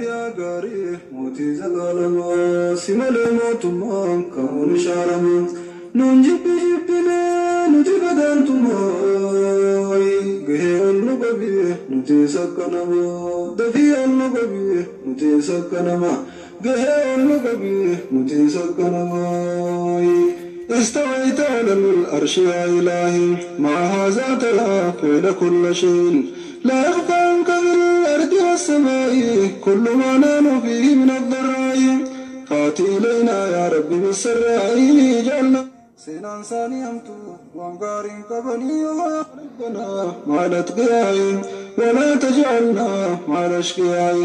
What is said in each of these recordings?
Yaa gaarii mootii zalaalamaa si malee mootummaan kamuun ishaarama nuun jibbi jibbinee nuti gadaantumaa gahee ol nu qabee nuti sakkanama dafii ol nu qabee nuti sakkanama gahee ol nu qabee nuti sakkanama. استويت على الأرش يا إلهي مع هذا ترى فعل كل شيء لا يخفى عنك في الأرض والسماء كل ما نال فيه من الضراء فاتي إلينا يا رب بالسراء جعلنا سنان ثانيمت وانقار كبني ربنا مع الأتقياء ولا تجعلنا مع الأشقياء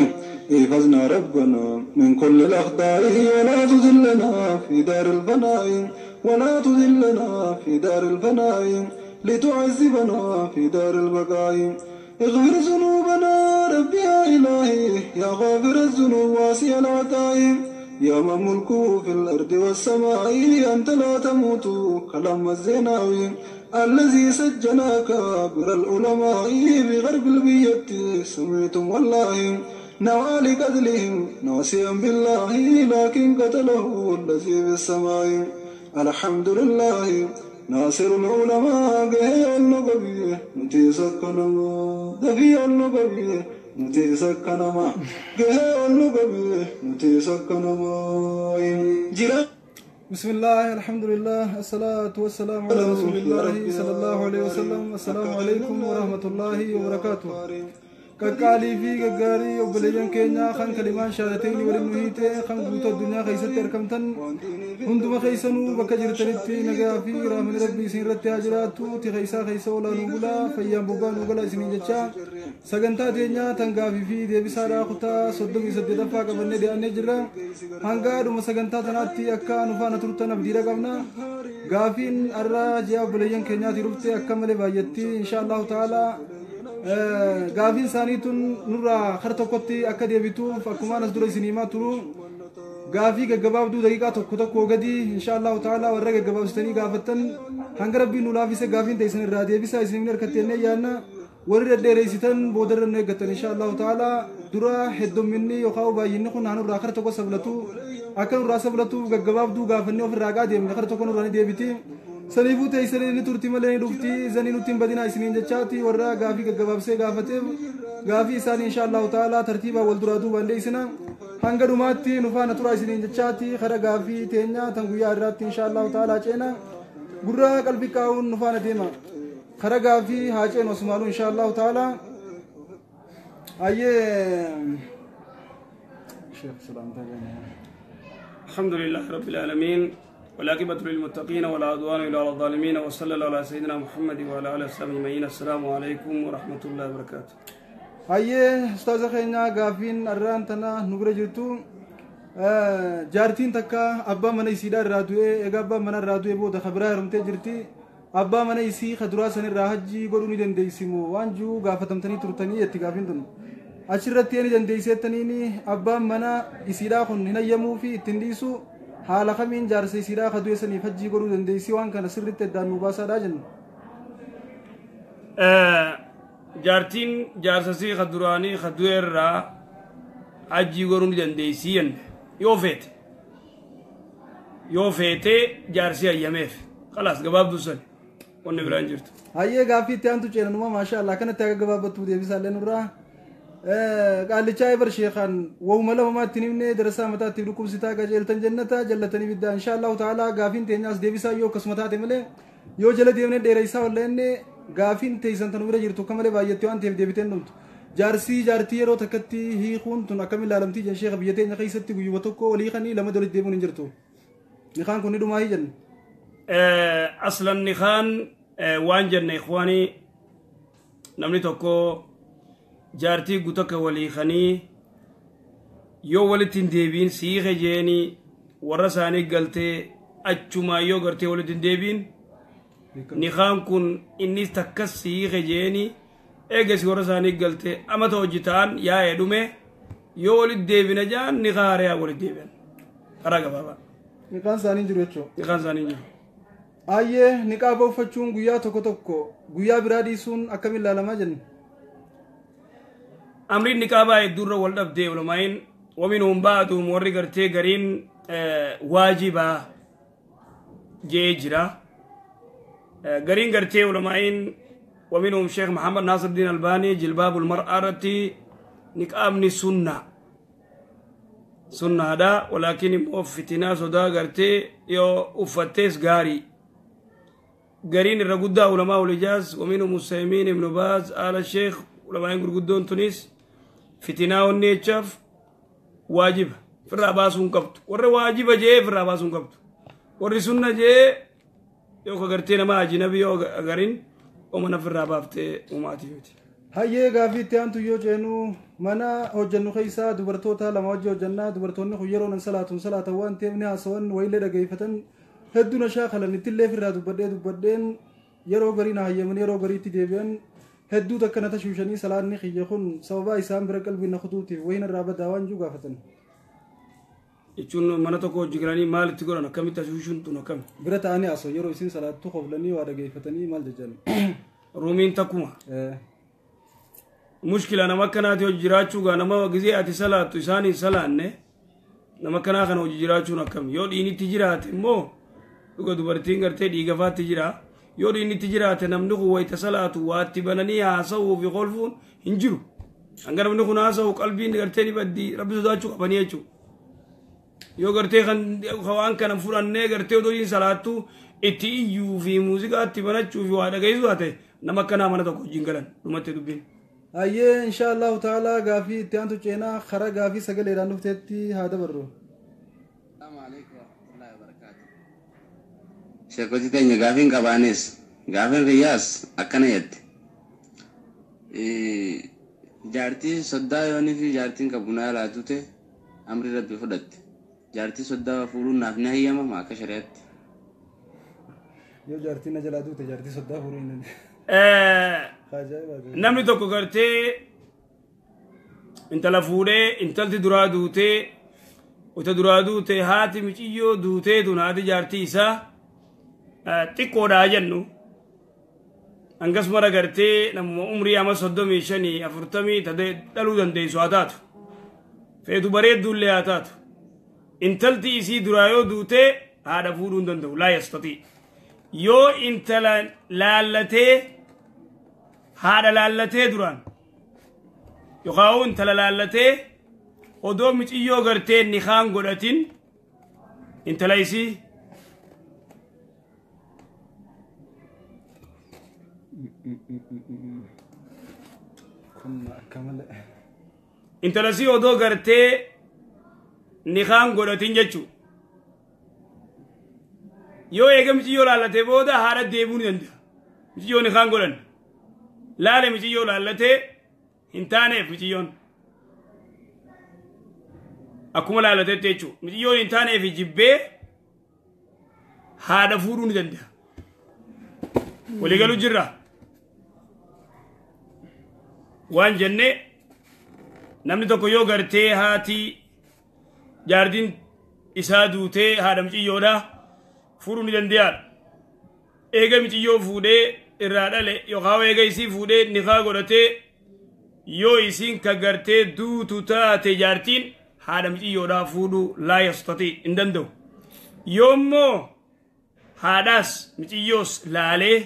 احفظنا ربنا من كل الأخطاء ولا تذلنا في دار الفناء ولا تذلنا في دار الفناء لتعذبنا في دار البقاء اغفر ذنوبنا ربي يا إلهي يا غافر الذنوب واسع العطاء يا من ملكه في الأرض والسماء أنت لا تموت كلام الزناوي الذي سجناك بر العلماء بغرب البيت سمعتم والله نوى لقتلهم ناسيا بالله لكن قتله الذي في السماء الحمد لله ناصر العلماء قهي النقبي نتي سكنما دفي النقبي نتي سكنما قهي النقبي نتي سكنما جرا. بسم الله الحمد لله الصلاة والسلام على رسول الله صلى الله عليه وسلم. السلام عليكم ورحمة الله وبركاته. Qaqqaalii fi gaggaarii obboleeyyan keenya kan kalimaan shahadatayni waliin nu hiite kan guutuu addunyaa keessatti argamtan hunduma keessanuu bakka jirtanitti nagaa fi rahmanni rabbii isin irratti haa jiraattu. Tiqeessaa keessa oolaa nuu bulaa fayyaan bobbaa nuu galaa isiniin jecha sagantaa teenyaa tan gaafii fi deebisaadhaa kutaa 38ffaa qabannee dhiyaannee jirra. Hanga dhuma sagantaa tanaatti akka nu faana turtan abdiidha qabna. Gaafiin har'a ji'a obboleeyyan keenyaatii dhufte akka malee baay'atti insha Allahu ta'ala. Gaafiin isaanii tun nurraa kara tokkotti akka deebituuf akkumaan as dura isin himaa turu gaafii gaggabaabduu daqiiqaa tokko tokko gadi insha Allahu ta'ala warra gaggabaabsitanii gaafattan hanga rabbiin nu laafise gaafiin ta'e isin irraa deebisa isin harkattee yaanna warri dhedheereessitan boodarra nu eeggattan insha Allahu ta'ala. Dura heddumminni yookaan baay'inni kun nurraa kara tokko sablatu akka nurraa sablatuuf gaggabaabduu gaafannee ofirraa gaa deemne kara tokko nurraa ni deebiti. Saniifuu teessanii ni turti malee ni dhufti zanii nutti hin badinaa isiniin jechaati warra gaafii gaggabaabsee gaafateef gaafii isaanii insha Allahu ta'ala tartiibaa wal duraa duubaan deessina hanga dhumaatti nu faana turaa isiniin jechaati kara gaafii teenyaa tan guyyaa irraatti insha Allahu ta'ala ceena gurraa qalbii kaa'uun nu faana deema kara gaafii haa ceenu osumaaluu insha Allahu ta'ala. Ayyee Sheekh salaamtaa keenya. الحمد لله رب العالمين والعاقبة للمتقين ولا عدوان إلا على الظالمين وصلى الله على سيدنا محمد وعلى آله وصحبه أجمعين. السلام عليكم ورحمة الله وبركاته. Ayyee ustaaza keenya gaafiin arraan tana nu bira jirtu jaartiin takka abbaa mana isiidhaa irraa du'ee egaa abbaa mana irraa du'ee booda kabiraa heerumtee jirti. Abbaa mana isii kaduraa san irraa hajjii godhuu ni dandeessimoo waan jiru gaafatamtanii turtanii jetti gaafiin tun. Achirratti ni dandeesseettaniini abbaan mana isiidhaa kun hin hayyamuu fi ittiin dhiisu haala kamiin jaarsa isiidhaa kadu'e saniif hajjii godhuu dandeessi waan kana sirriitti addaan nu baasaadhaa jenna. Jaartiin jaarsasii kaduraanii kadu'e irraa hajjii godhuu ni dandeessi jenne yoo feete yoo feete jaarsi hayyameef khalaas gabaabduu sani wanni biraan jirtu. Hayyee gaaffii itti aantu ceenanuma maasha Allah kanatti akka gabaabbattuu deebisaallee nurraa. Qaallichaa ebar sheekan wahuma lamaatti himne darasaa mataatti dhukkubsitaa qajeeltan jennata jallatanii biddaa insha Allahu ta'ala gaafiin teenyaas deebisaa yoo akkasuma taate malee yoo jala deemne dheereessaa walleenne gaafiin teessan tan bira jirtu akka malee baay'attee waan ta'eef deebiteen dhumtu. Jaarsii jaartii yeroo takkatti hiikuun tun akkamiin ilaalamtii jen sheeka biyya teenya keessatti guyyuma tokko walii kanii lama dolitti deemuun hin jirtu. Nikaan kun ni dhumaa hii jenne. Aslan nikaan waan jenne ikhwaanii namni tokko jaartii guutakka walii kanii yoo walitti hin deebiin siiqe jeenii warra isaanii galtee achumaa yoo gartee walitti hin deebiin nikaan kun inni takkas siiqe jeenii Eegasi warra isaanii galte amata hojii ta'an yaa'ee dhume yoo walitti deebina jaan ni haariyaa walitti deebi'an. Karaa gabaabaa. Niqaan isaanii jiru jechuudha. Niqaan isaanii jiru. Ayyee, niqaaba uffachuun guyyaa tokko tokko guyyaa biraa dhiisuun akkamiin ilaalamaa jenna? Amriin niqaabaa hedduurra wal dhabdee ulamaa'iin waminhum ba'duhum warri gartee gariin waajibaa jee jira. Gariin gartee ulamaa'iin waminhum Sheekh Muhammad Naasirdiin Albaanii jilbaabul mar'aa irratti niqaabni sunna. Sunnaadha, walaakin immoo fitinaa sodaa gartee yoo uffattees gaarii. Gariin irra guddaa ulamaa ul-Ijaaz waminhum Usaymiin, Ibnu Baaz, Aala Sheekh, ulamaa'in gurguddoon tunis fitinaa onneechaaf waajiba firraa baasuu hin qabdu. Warri waajiba jee firraa baasuu hin qabdu. Warri sunna jee yoo ka gartee nama ajinabii yoo agarin omana firraa baaftee uumaatii miti. Hayyee, gaafii itti aantu yoo ceenu, mana hojjennu keessaa dubartoota lama wajji hojjennaa. Dubartoonni kun yeroo nan salaatuun salaatan waan ta'eef ni haasawan, wayillee dhageeffatan, hedduu na shaakalan. Ittillee firraa dubbadhee dubbadheen yeroo garii na hayyaman, yeroo gariitti deebi'an, hedduu takka na tashuushanii. Salaanni kiyya kun sababaa isaan bira qalbii na kutuutiif wayin irraa badaa waan jiru gaafatan. Jechuun mana tokko hojii galanii maal itti godhan? Akkamitti ashuushuun tun akkami? Bira ta'anii haasa'u, yeroo isin salaattu koflanii waa dhageeffatanii maal jechan. Ruumiin takkuma. Mushkila nama akkanaati hojii jiraachuu gaa. Nama gizee ati salaattu isaan hin salaanne, nama akkanaa kana hojii jiraachuun akkami? Yoo dhiinitti jiraate immoo dhuga dubartiin gartee dhiigafaatti jira. Yoo dhiinitti jiraate, namni kun wayita salaatu waatti bananii haasa'uu fi kolfuun hin jiru. Hanga namni kun haasa'u qalbiin gartee ni baddi. Rabbi sodaachuu qabanii jechuudha. Yoo gartee kan waan kana fudhannee gartee odoo hin salaattu itti iyyuu fi muuziqaatti banachuu fi waa dhageessuu taate, nama akkanaa mana tokko wajjin galan dhumatti dubbiin. Hayyee, insha Allahu ta'ala, gaafii itti aantu ceenaa, karaa gaafii sagaleedhaan dhufteetti haa dabarru. Assalamu alaikum warahmatullahi wabarakatuh. Sheekoti teenya, gaafiin qabaanis gaafiin riyyaas akkana jette. Jaartii soddaa yoonii fi jaartiin qabu naa laatute amri rabbi fudhatte. Jaartii soddaa fuudhuun naaf ni hayyamama akka shari'aatti? Yoo jaartiin na jalaa duute jaartii soddaa fuudhuu hin danda'u. Ajaa'iba! Namni tokko gartee intala fuudhee intalti duraa duutee, wata duraa duute haati miciyyoo duutee tun haati jaartii isaa xiqqoodhaa jennu, hangas mara gartee namuma umrii ama 35, 40 dhaluu dandeessu haa taatu, feetu bareedduullee haa taatu, intalti isii duraa yoo duutee haadha fuudhuu hin danda'u, laa yastatii. Yoo intala laallatee, haadha laallatee duraan, yookaan intala laallatee odoo miciyyoo gartee nikaan godhatin intala isii Kun akka malee. Intala isii odoo gartee nikaan godhatin jechuu, yoo eega miciyyoo laallatee booda haadha deebuu ni danda'a. Miciyyoo nikaan godhan laale, miciyyoo laallatee hin taaneef, miciyyoon akkuma laalatetti jechuudha. Miciyyoon hin taaneef jibbee haadha fuudhuu ni danda'a. Waliigaluu jirra. Waan jennee, namni tokko yoo gartee haati jaartiin isaa duutee haadha miciyyoodha fuudhuu ni danda'a. Eega miciyyoo fuudhee irraa dhale yookaan eega isii fuudhee nikaa godhatee, yoo isiin ka gartee duutu taate, jaartiin haadha miciyyoodhaa fuudhuu laa yastati, hin danda'u. Yoommoo haadhaas miciyyoos laalee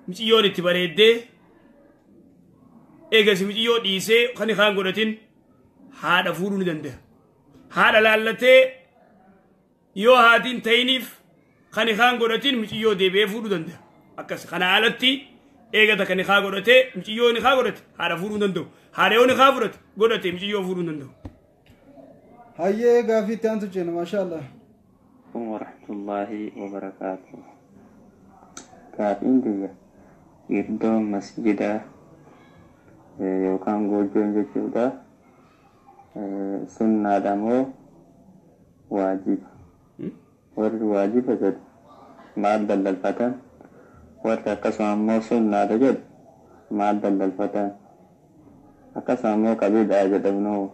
miciyyoon itti bareeddee eegas miciyyoo dhiisee kan nikaan godhatin haadha fuudhuu ni danda'a. Haadha laallatee yoo haatiin ta'iniif kan nikaan godhatin miciyyoo deebi'ee fuudhuu danda'a. Akkas kana alatti eegata kan nikaa godhatee miciyyoo nikaa godhate haadha fuudhuu hin danda'u. Haadha yoo nikaa fudhate godhate miciyyoo fuudhuu hin danda'u. Hayyee, gaafii itti aantu ceena, maasha Allah. Alaikum warahmatullahi wabarakatuh. Gaafiin tiyya iddoon masjidaa yookaan goojjoon jechuudha, sunnaadha moo waajiba? Warri waajiba jedhu maal dallalfatan? Warri akkasuma immoo sunnaadha jedhu Maal daldalfatan? Akkasuma immoo ka bid'aa jedhamnu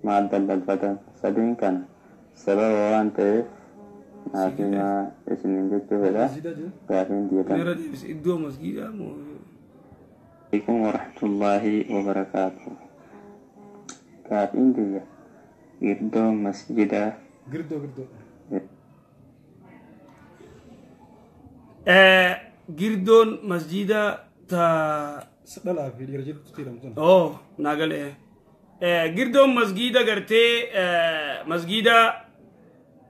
maal daldalfatan? Sadiin kana sababa waan ta'eef naaf himaa isiniin jechuu fedha. Gaafiin tiyya. Irra deebisi, iddoo masgiidaa moo? Alaikum warahmatullahi wabarakaatuh. Gaafiin tiyya girdoo masjidaa. Girdoo, girdoo. Girdoon masjiida ta dhalaa fi dhiira jedhutti jedhamu sana. Oh, naa galee. Girdoon masgiida gartee masgiida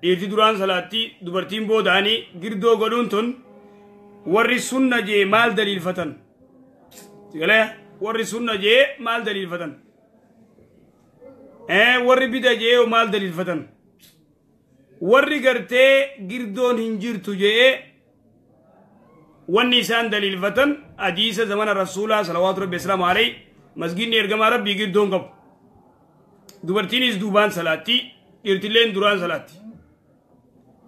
dhiirti duraan salaatti, dubartiin boodaanii girdoo godhuun tun, warri sunna jee maal daliilfatan? Galee, warri sunna jee maal daliilfatan? Warri bida jee maal daliilfatan? Warri gartee girdoon hin jirtu jee, wanni isaan daliilfatan hadiisa zamana rasuulaa salawaatu rabbi islaamu alayhi masgidni ergamaa rabbii girdoon qabu. Dubartiinis duubaan salaatti, dhiirtilleen duraan salaatti.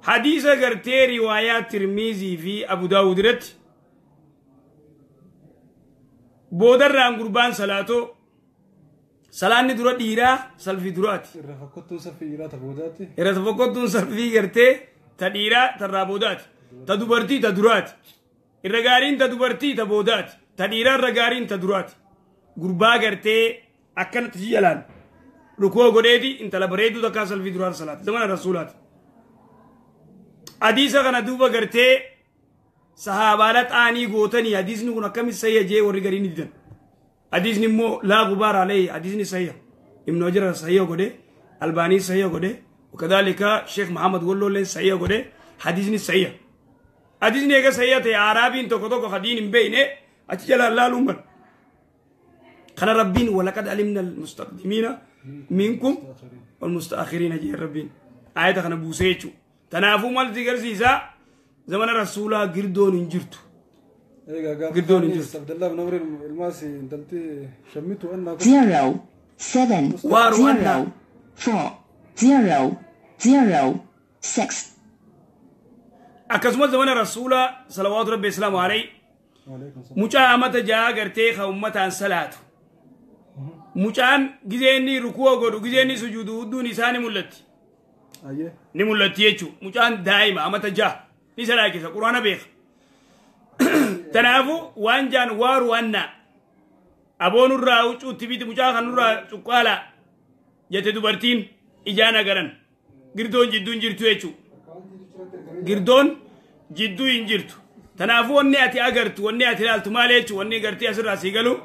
Hadiisa gartee riwaayaa Tirmiizii fi Abu Daawud irratti boodarraan gurbaan salaatoo salaanni dura dhiiraa salfii duraati. Irra fakkottuun saffii dhiiraa ta boodaatti. Irra fokkottuun salfii gartee ta dhiiraa tarraa boodaati. Ta dubartii ta duraati. Irra gaariin ta dubartii ta boodaati. Ta dhiiraa irra gaariin ta duraati. Gurbaa gartee akkanatti si jalaan rukuu godheeti intala bareedduu takkaa salfii duraan salaati. Zamana rasuulaati. Hadiisa kana duuba gartee sahaabaala xaanii gootanii hadiisni kun akkamitti sayya jee warri gariin ni didan. Hadiisni immoo laa gubaara alayhi, hadiisni sayya. Ibnu Hajar sayya godhe, Albaanii sayya godhe, wakadhalika Sheekh Muhammad Walloolleen sayya godhe, hadiisni sayya. Hadiisni eega sayya ta'e, Araabiin tokko tokko hadiin hin beeyne achi jalaan laaluun bal. Kana Rabbiin walaqad alimna almustaqdimiina minkum walmustaakhiriina jee Rabbiin. Ayata kana buusee jechuudha. Tanaafuu maal si agarsiisaa, zamana rasuulaa girdoon hin jirtu. Egaa gaafa Girdoon hin jirtu. Abdallah ibn Amr ilmaas intalti shammitu annaa 0 7 Waaru annaa. 0 4 0 0 6. Akkasumas zamana rasuulaa salawaatu rabbi islaamu alayhi Waalaikum salaam. mucaa amata 6 gartee ka ummataan salaatu. Mucaan gizee inni rukuu godhu, gizee inni sujuudu, hudduun isaa ni mul'atti. Ayyee. Ni mul'atti jechuudha. Mucaan daa'ima amata 6 ni salaakisa, quraana beeka. Kanaafuu waan jaan waaru annaa aboonurraa huccuutti biti, mucaa kanurraa cuqqaalaa jette dubartiin ijaan agaran, girdoon jidduu hin jirtu jechuudha. Girdoon jidduu hin jirtu. Kanaafuu wanni ati agartu, wanni ati ilaaltu maal jechuudha, wanni gartee asirraa sii galu.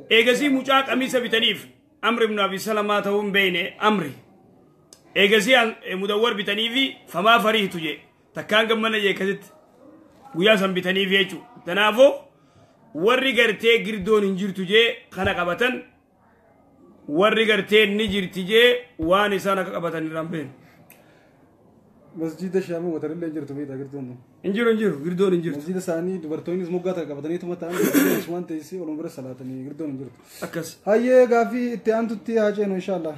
Eegasii mucaa qamiisa bitaniif, Amri ibn Abi Salamaa ta'uu hin beekne Amri. Eegasii mudawwar bitaniifi famaa fariitu jee takkaan gammana jee akkasitti guyyaa san bitaniif jechuudha. Kanaafuu warri gartee girdoon hin jirtu jee kana qabatan, warri gartee ni jirti jee waan isaan akka qabatan irraan beeknu. Masjiida Shaamuu watarrillee hin jirtu beektaa girdoon tun. Hin jiru, hin jiru, girdoon hin jirtu. Masjiida isaanii dubartoonnis moggaa takka qabataniituma ta'an, asumaan teessee oluma bira salaatanii, girdoon hin jirtu. Akkas. Hayyee, gaafii itti aantutti haa ceenu inshaallah.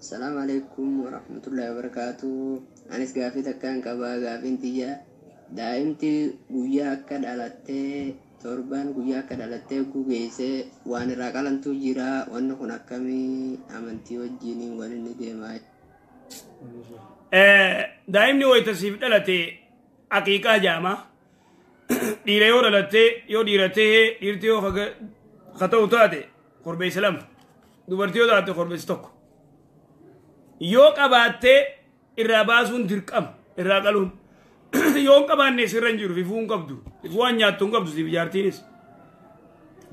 Assalaamu alaikum warahmatullahi wabarakatuh. Anis gaafii takkaan qabaa. Gaafiin tiyya, daa'imti guyyaa akka dhalattee torban guyyaa akka dhalattee gugeessee waan irraa qalantuu jira. Wanni kun akkamii amantii wajjiniin waliin ni deemaa? Daa'imni wayita siif dhalate aqiiqaa jaama. Dhiira yoo dhalatte, yoo dhiira ta'e, dhiirti yoo ka ta'u taate korbeessa 2, dubartii yoo taate korbeessa 1. Yoo qabaattee irraa baasuun dirqama, irraa qaluun. Yoo hin qabaanne sirra hin jiru, fifuu hin qabdu. Fifuu waan nyaattu hin qabdu siif jaartiinis.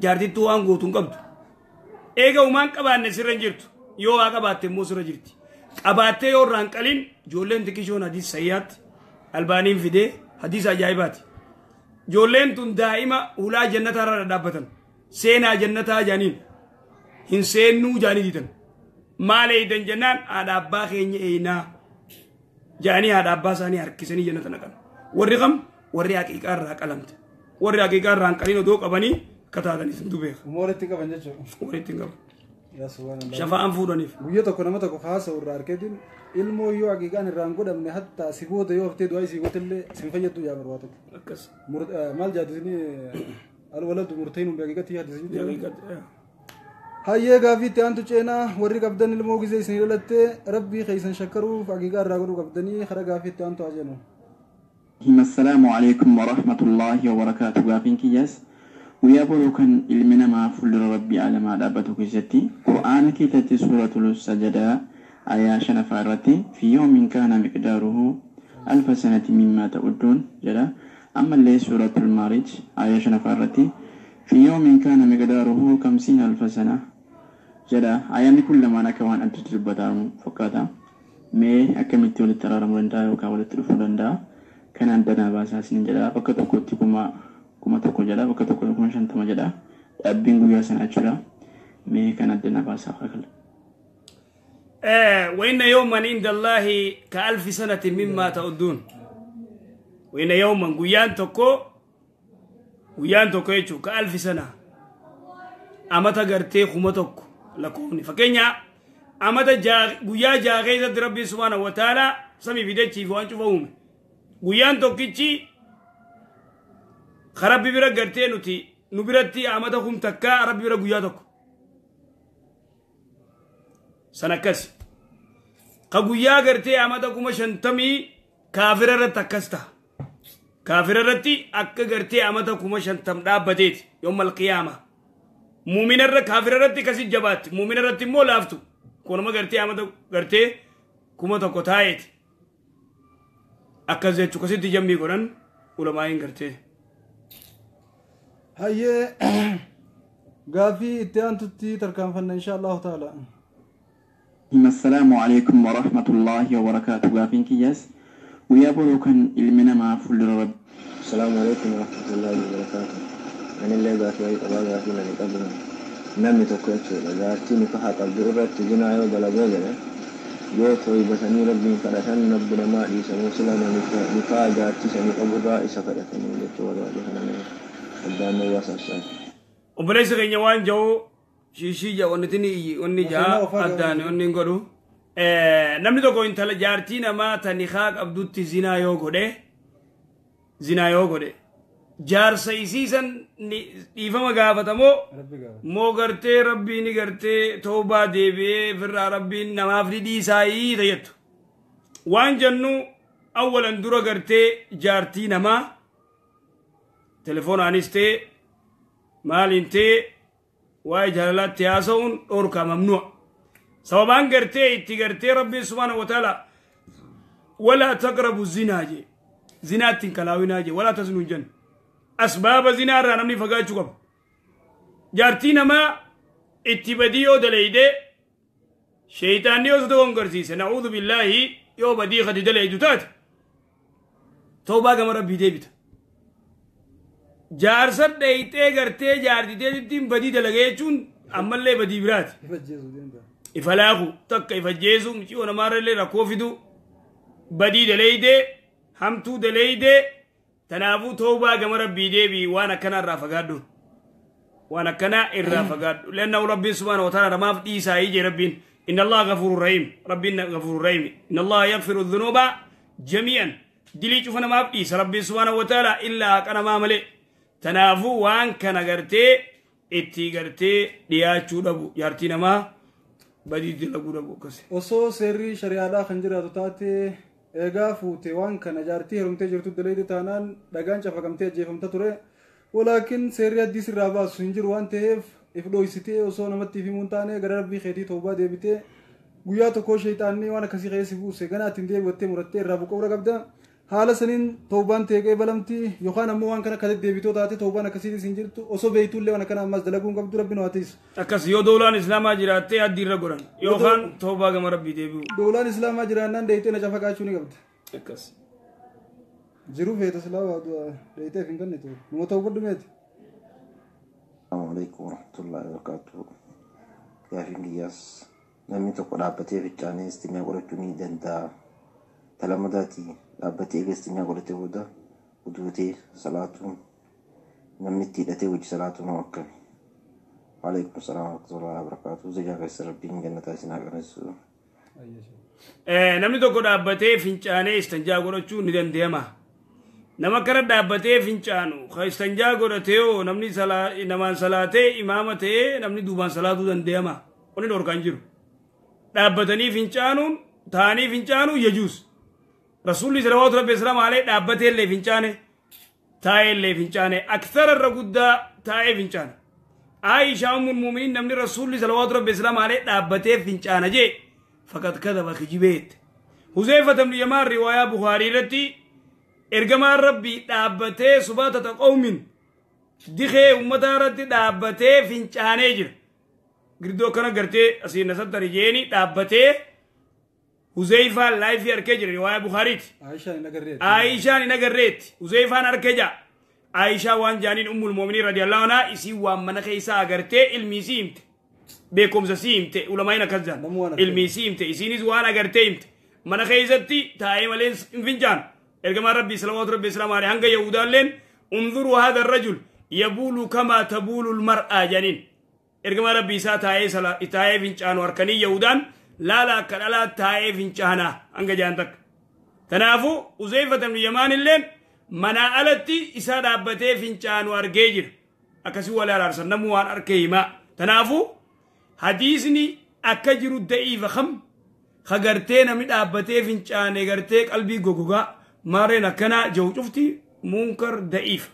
Jaartittuu waan gootu hin qabdu. Eega umaan qabaanne sirra hin jirtu. Yoo waa qabaatte immoo sirra jirti. Qabaattee yoo irraa hin qalin, ijoolleen xiqqishoon hadiis sayyaatti Albaaniin fidee hadiisa ajaa'ibaati. Ijoolleen tun daa'ima hulaa jannataa irra dhadhaabbatan. Seenaa jannataa jaaniin. Hin seennuu jaanii diidan. Maal eeydan jennaan, haadha abbaa keenya eeynaa jaanii haadha abbaa isaanii harkisanii jannata naqan. Warri kam? Warri haqiiqaa irraa qalamte. Warri haqiiqaa irraa hin qalin odoo qabanii akka taatanii sintu beeka. Uma walitti qaban jechuudha. Walitti hin qaban. Yaa subhaanallah. Shafaa'an fuudhaniif. Guyyaa tokko nama tokko haasa'u irraa arkeetiin, ilmoo yoo haqiiqaan irraa hin godhamne, hatta si booda yoo haftee du'aa isii gootellee sin fayyaddu yaa barbaadatu. Akkas. Maal jaatu isinii Alwaladu murtahinun bihaqiiqatihi hadiisa jechuudha. Hayyee gaafii itti aantu ceenaa warri qabdan ilmoo gisee isin dhalatte rabbii keessan shakkaruuf haqiiqaa irraa godhuu qabdanii kara gaafii itti aantu haa jennu. Assalaamu alaikum warahmatullaahi wabarakaatu. Gaafiin kiyyaas guyyaa boruu kan ilmi namaa fuuldura rabbii alamaa dhaabbatu keessatti Qur'aana keessatti suuratul sajadaa ayaa shanaffaa irratti fi yoomin kaana miqdaaruhu alfa sanati mimmaa ta'udduun jedha. Ammallee suuratul maarij ayaa shanaffaa irratti fi yoomin kaana miqdaaruhu kamsiin alfa sana jedha. Ayaanni kun lamaan akka waan addatti dubbatamu fakkaata. Mee akkamitti walitti araaramuu danda'a yookaan walitti dhufuu danda'a? Kanaan danaa baasaa isiniin jedha. Bakka tokkotti 1000 jedha, bakka tokko 50,000 jedha. Dhaabbiin guyyaa sanaa jechuudha. Mee kan addanaa baasaa fakkaata. وإن يوما عند الله كألف سنة مما تعدون. وإن يوما غيان تكو غيان تكو يچو كألف سنة أمتا غرتي خمتك لكوني فكنيا أمتا جا غيا جا غيزة ربي سبحانه وتعالى سمي بدتي فوان شوفهم غيان تكيتي خرب بيرا غرتي نتي نبرتي أمتا خم تكا ربي بيرا غيا تكو سنكس قويا غرتي أمتا 50,000 كافر رتكستا كافر رتي أك غرتي أمتا 50,000 دابتيت يوم القيامة مؤمن الر كافر رتي كسي جبات مؤمن رتي مو لافتو كونما غرتي أمتا غرتي كوما تكوتايت أكزي تكسي تجمي قرن علماء غرتي هاي غافي اتيان تتي تركان فن إن شاء الله تعالى. Assalaamu alaikum warahmatullaahi wabarakaatu. Gaafiin kiyyaas guyyaa boruu kan ilmi namaa fuuldura rabbi. Assalaamu alaikum warahmatullaahi wabarakaatu. Anillee gaafii wayii qabaa gaafii nani qabu namni tokko jechuudha. Jaartii nikaha qabdu irratti zinaa yoo dalagee jedhe yoo tooybatanii rabbiin kadhatan rabbi namaa dhiisamuu sila nikaha jaartii sanii qaburraa isa kadhatanii jechuu barbaade kana nama addaan nama sassaabu. Obboleessi keenya waan jiru shiishii jaa wanni tini wanni jaa addaan wanni hin godhu. Namni tokko intala jaartii namaa ta nikaa qabdutti zinaa yoo godhe jaarsa isiisan dhiifama gaafatamoo moo gartee rabbiin gartee toobaa deebi'ee firraa rabbiin namaaf ni dhiisaayii tayyattu. Waan jennu awwalan dura gartee jaartii namaa telefoonaanis ta'e maaliin ta'e waa'ee jaalalaatti haasa'uun dhorkaa mamnu'a. Sababaan gartee itti gartee rabbiin subhaanahu wa ta'ala walaa taqrabu zinaa jee zinaatti hin kalaawinaa jee walaa tasnuu hin jennu. Asbaaba zinaa irraa namni fagaachuu qaba. Jaartii namaa itti badii yoo daleeyde sheeyitaanni yoo si dogongarsiise na'uudhu billaahi yoo badii kadi daleeydu taate toobaa gama rabbii deebita. Jaarsa dheeyxee gartee jaartiteetittiin badii dalagee jechuun ammallee badii biraati. Ifa laaku takka ifa jeesu miciyoo namaarrallee rakkoo fidu badii daleeydee hamtuu daleeydee tanaafuu toobaa gama rabbii deebii waan akkanaa irraa fagaadhu. Waan akkanaa irraa fagaadhu. Leannahu rabbiin subhaanahu wa ta'ala namaaf dhiisaa jee rabbiin. Inna Allaha gafuurun rahiim. Rabbiin gafuurun rahiim. Inna Allaha yaghfiru dhunuuba jamii'an. Dilii cufa namaaf dhiisa rabbiin subhaanahu wa ta'ala illaa haqa namaa malee. Tanaafuu waan kana gartee itti gartee dhiyaachuu dhabu jaartii namaa badii dalaguu dhabu akkasi. Osoo seerri shari'aadhaa kan jiraatu taate eegaa fuute waan kana jaartii heerumtee jirtu daleeyde taanaan dhagaan cafaqamtee ajjeefamta ture. Walaakin seerri addis irraa baasu hin jiru waan ta'eef if dhoysitee osoo namatti himuun taane gara rabbii keetii toobaa deebitee guyyaa tokko sheeyxaanni waan akkasii keessa buuse ganaa ittiin deebi'attee murattee irraa buqqa'uu qabda. Haala saniin toobaan ta'ee balamti yookaan ammoo waan kana akka deddeebitoo taate toobaan akkasiitis hin jirtu osoo beeytuullee waan akkana ammas dalaguun qabdu rabbi nu haa tiisu. Akkas yoo doolaan islaamaa jiraattee addi irra godhan yookaan toobaa gama rabbii deebi'u. Doolaan islaamaa jiraannaan deeytee na cafaqaachuu ni qabda. Akkas. Jiruu feeta silaa deeyteef hin kennitu numa ta'uu godhu meeti. Assalaamu alaikum warahmatullaahi wabarakaatuh. Gaafiin kiyyaas namni tokko dhaabbatee fincaanee istinjaa godhachuu ni danda'a. Talamadaati dhaabbatee eega istinjaa godhatee booda uduutee salaatuun namni itti hidhatee hojii salaatuun hoo akkami? Waalaikum salaam warahmatullaahi wabarakaatuh. Zijaa keessa rabbiin jannataa isin haa qananiisu. Namni tokko dhaabbatee fincaanee istinjaa godhachuu ni danda'ama. Nama kana dhaabbatee fincaanu istanjaa godhatee yoo namni namaan salaatee imaama ta'ee namni duubaan salaatuu danda'ama. Wanni dhorkaan jiru. Dhaabbatanii fincaanuun taa'anii fincaanuun yajuus. Rasuulli salawaatu rabbi islaam alee dhaabbatee illee fincaane taa'ee illee fincaane akthara irra guddaa taa'ee fincaane. Aayishaa ummul muuminiin namni rasuulli salawaatu rabbi islaam alee dhaabbatee fincaana jee faqad kadaba kijibeet. Huzeyfata ibnu Yamaan riwaayaa Bukaarii irratti ergamaan rabbii dhaabbatee subaatata qawmin dikee ummata irratti dhaabbatee fincaanee jira. Girdoo akkana gartee asiin nasattari jeeni dhaabbatee Huzeyfaan laayifii arkee jira riwaayaa Bukaariiti. Aayishaan hin agarreetti. Huzeyfaan arkee jira. Aayishaa waan jaaniin ummul muuminiin radiyallahu anhaa isii waan mana keessaa agartee ilmi isii himte. Beekumsa isii himte ulamaayin akkas jaan. Ilmi isii himte isiinis waan agartee himte. Mana keessatti taa'ee malee hin fincaanu. Ergamaan rabbii salawaatu rabbii islaamaa alayhi hanga Yahudaalleen unzuruu haadha rajul yabuulu kamaa tabuulu lmar'aa jaaniin. Ergamaan rabbii isaa taa'ee fincaanu harkanii Yahudaan laala akka dhalaa taa'ee fincaanaa hanga jaan takka. Kanaafuu Huzeyfata ibnu Yamaan illeen manaa alatti isaa dhaabbatee fincaanu argee jira. Akkasii wal araarsan namuu waan arkee himaa. Kanaafuu hadiisni akka jiru da'iifa kam ka gartee namni dhaabbatee fincaane gartee qalbii gogogaa maareen akkanaa jiru cufti munkar da'iifa.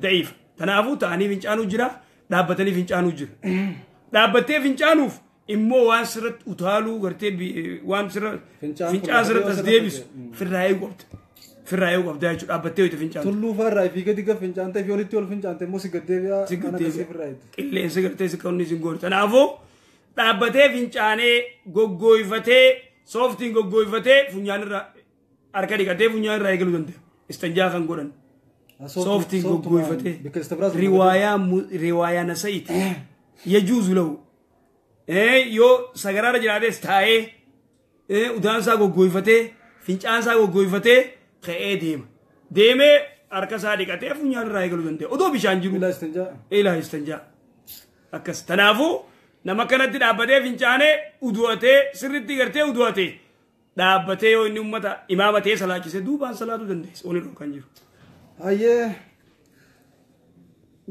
Da'iifa. Kanaafuu ta'anii fincaanuu jira dhaabbatanii fincaanuu jira. Dhaabbattee fincaanuuf immoo waan sirratti utaaluu gartee waan sirra fincaan sirratti as deebisu firraa eeguu qabda. Firraa eeguu qabda jechuudha dhaabbattee hoyte fincaantu. Tulluu faarraa fi gadi gaf fincaante fi olitti ol fincaante immoo si gaddeebi'a. Si gaddeebi'a. Qilleensa gartee si qonni si goorta. Kanaafuu dhaabbatee fincaanee goggooyfatee sooftiin goggooyfatee funyaan irraa harka dhiqatee funyaan irraa eegaluu danda'a. Istanjaa kan godhan. Sooftiin goggooyfatee. Riwaayaa Nasa'iiti. Yajuuzu lahu. Yoo sagaraara jiraates taa'ee udaansaa goggooyfatee fincaansaa goggooyfatee ka'ee deema. Deemee harka isaa dhiqatee funyaan irraa eegaluu danda'a. Odoo bishaan jiru. Ilaa istanjaa. Akkas. Kanaafuu nama kanatti dhaabbatee fincaanee udu'atee sirriitti gartee udu'atee dhaabbatee yoo inni uummata imaama ta'ee salaachisee duubaan salaatuu dandeessa. Oni dhorkan jiru. Hayyee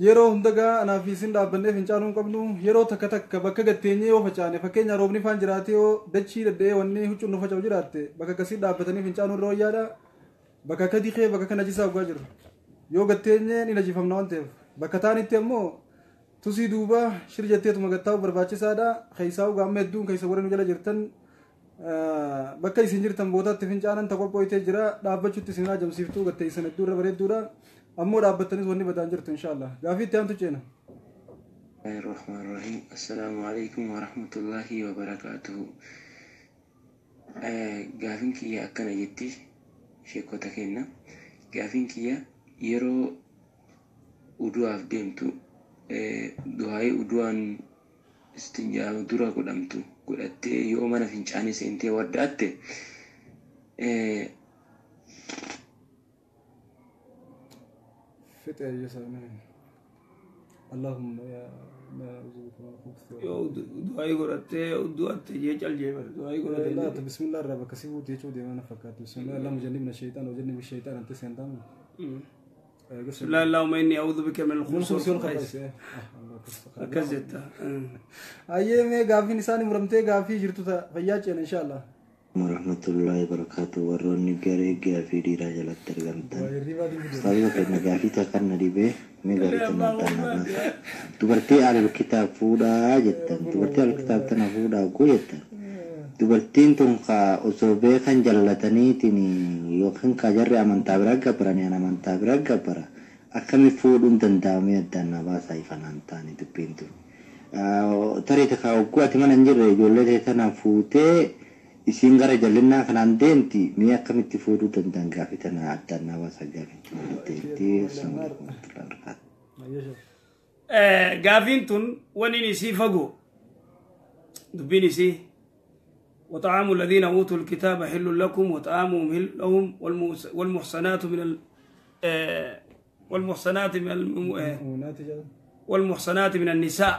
yeroo hundagaa anaaf isin dhaabbannee fincaanuu hin qabnu yeroo takka takka bakka gatteenyee yoo facaane fakkeenya roobni faan jiraate yoo dachii dadda'ee wanni huccuun nu faca'u jiraatte bakka akkasii dhaabbatanii fincaanuu irra wayyaadha. Bakka akka diqee bakka akka najisaa dhugaa jiru. Yoo gatteenyee ni najifamna waan ta'eef bakka taanitti ammoo tusii duuba shir jetteetuma gattaa'u barbaachisaadha. Keessaa gaamma hedduun keessa warra nu jala jirtan bakka isin jirtan bootaatti fincaanan ta qophoitee jira dhaabbachuutti isin ajamsiiftuu gatteessan hedduu irra bareedduudha. Ammoo dhaabbattanis wanni badaan jirtu inshaallah. Gaafii itti aantu ceena. Bismillahirrahmanirrahim. Assalaamu alaikum warahmatullahi wabarakaatuhu. Gaafiin kiyya akkana jetti sheekota kenna. Gaafiin kiyya yeroo udu'aaf deemtu du'aayii udu'aan istinjaa dura godhamtu godhattee yoo mana fincaanii seentee waddaatte Fixe ayyasaanii. Allahumma yaa Yoo du'aayii godhattee du'atte jee cal jee bara du'aayii godhattee. Laata bismillah irraa bakka si buute jechuu deemaa na fakkaatu. Bismillah allahumma jannibna shaytaan wa jannibi shaytaan ante seentamu. Bismillah allahumma inni a'udhu bika min al-khubuthi wal khaba'ith. Akkas jetta. Ayyee mee gaafiin isaanii muramtee gaafii jirtu ta'a fayyaa ceena inshaallah. Warahmatullahi wabarakatuh. Warroonni garee gaafii dhiiraa jalatti argamtan. Sababa keenya gaafii takkan na dhibee mee gaafii tanaan tana baasa. Dubartii alal kitaab fuudhaa jettan. Dubartii alal kitaab tana fuudhaa oguu jettan. Dubartiin tun ka osoo beekan jallataniitiin yookaan ka jarri amantaa bira gabbaranii an amantaa bira gabbara. Akkami fuudhuun danda'amee addaan na baasaa ifanaan taane dubbiin tun. Tarii takka oguu ati mana hin jirre ijoollee ta'e tana fuutee isiin gara jallinnaa kanaan deemti mee akkamitti fuudhuu danda'an gaafii tana addaan na baasaa gaafii tun deemti. Gaafiin tun wanni isii fagoo dubbiin isii وطعام الذين أوتوا الكتاب حل لكم وطعامهم حل لهم والمحصنات من والمحصنات من والمحصنات من النساء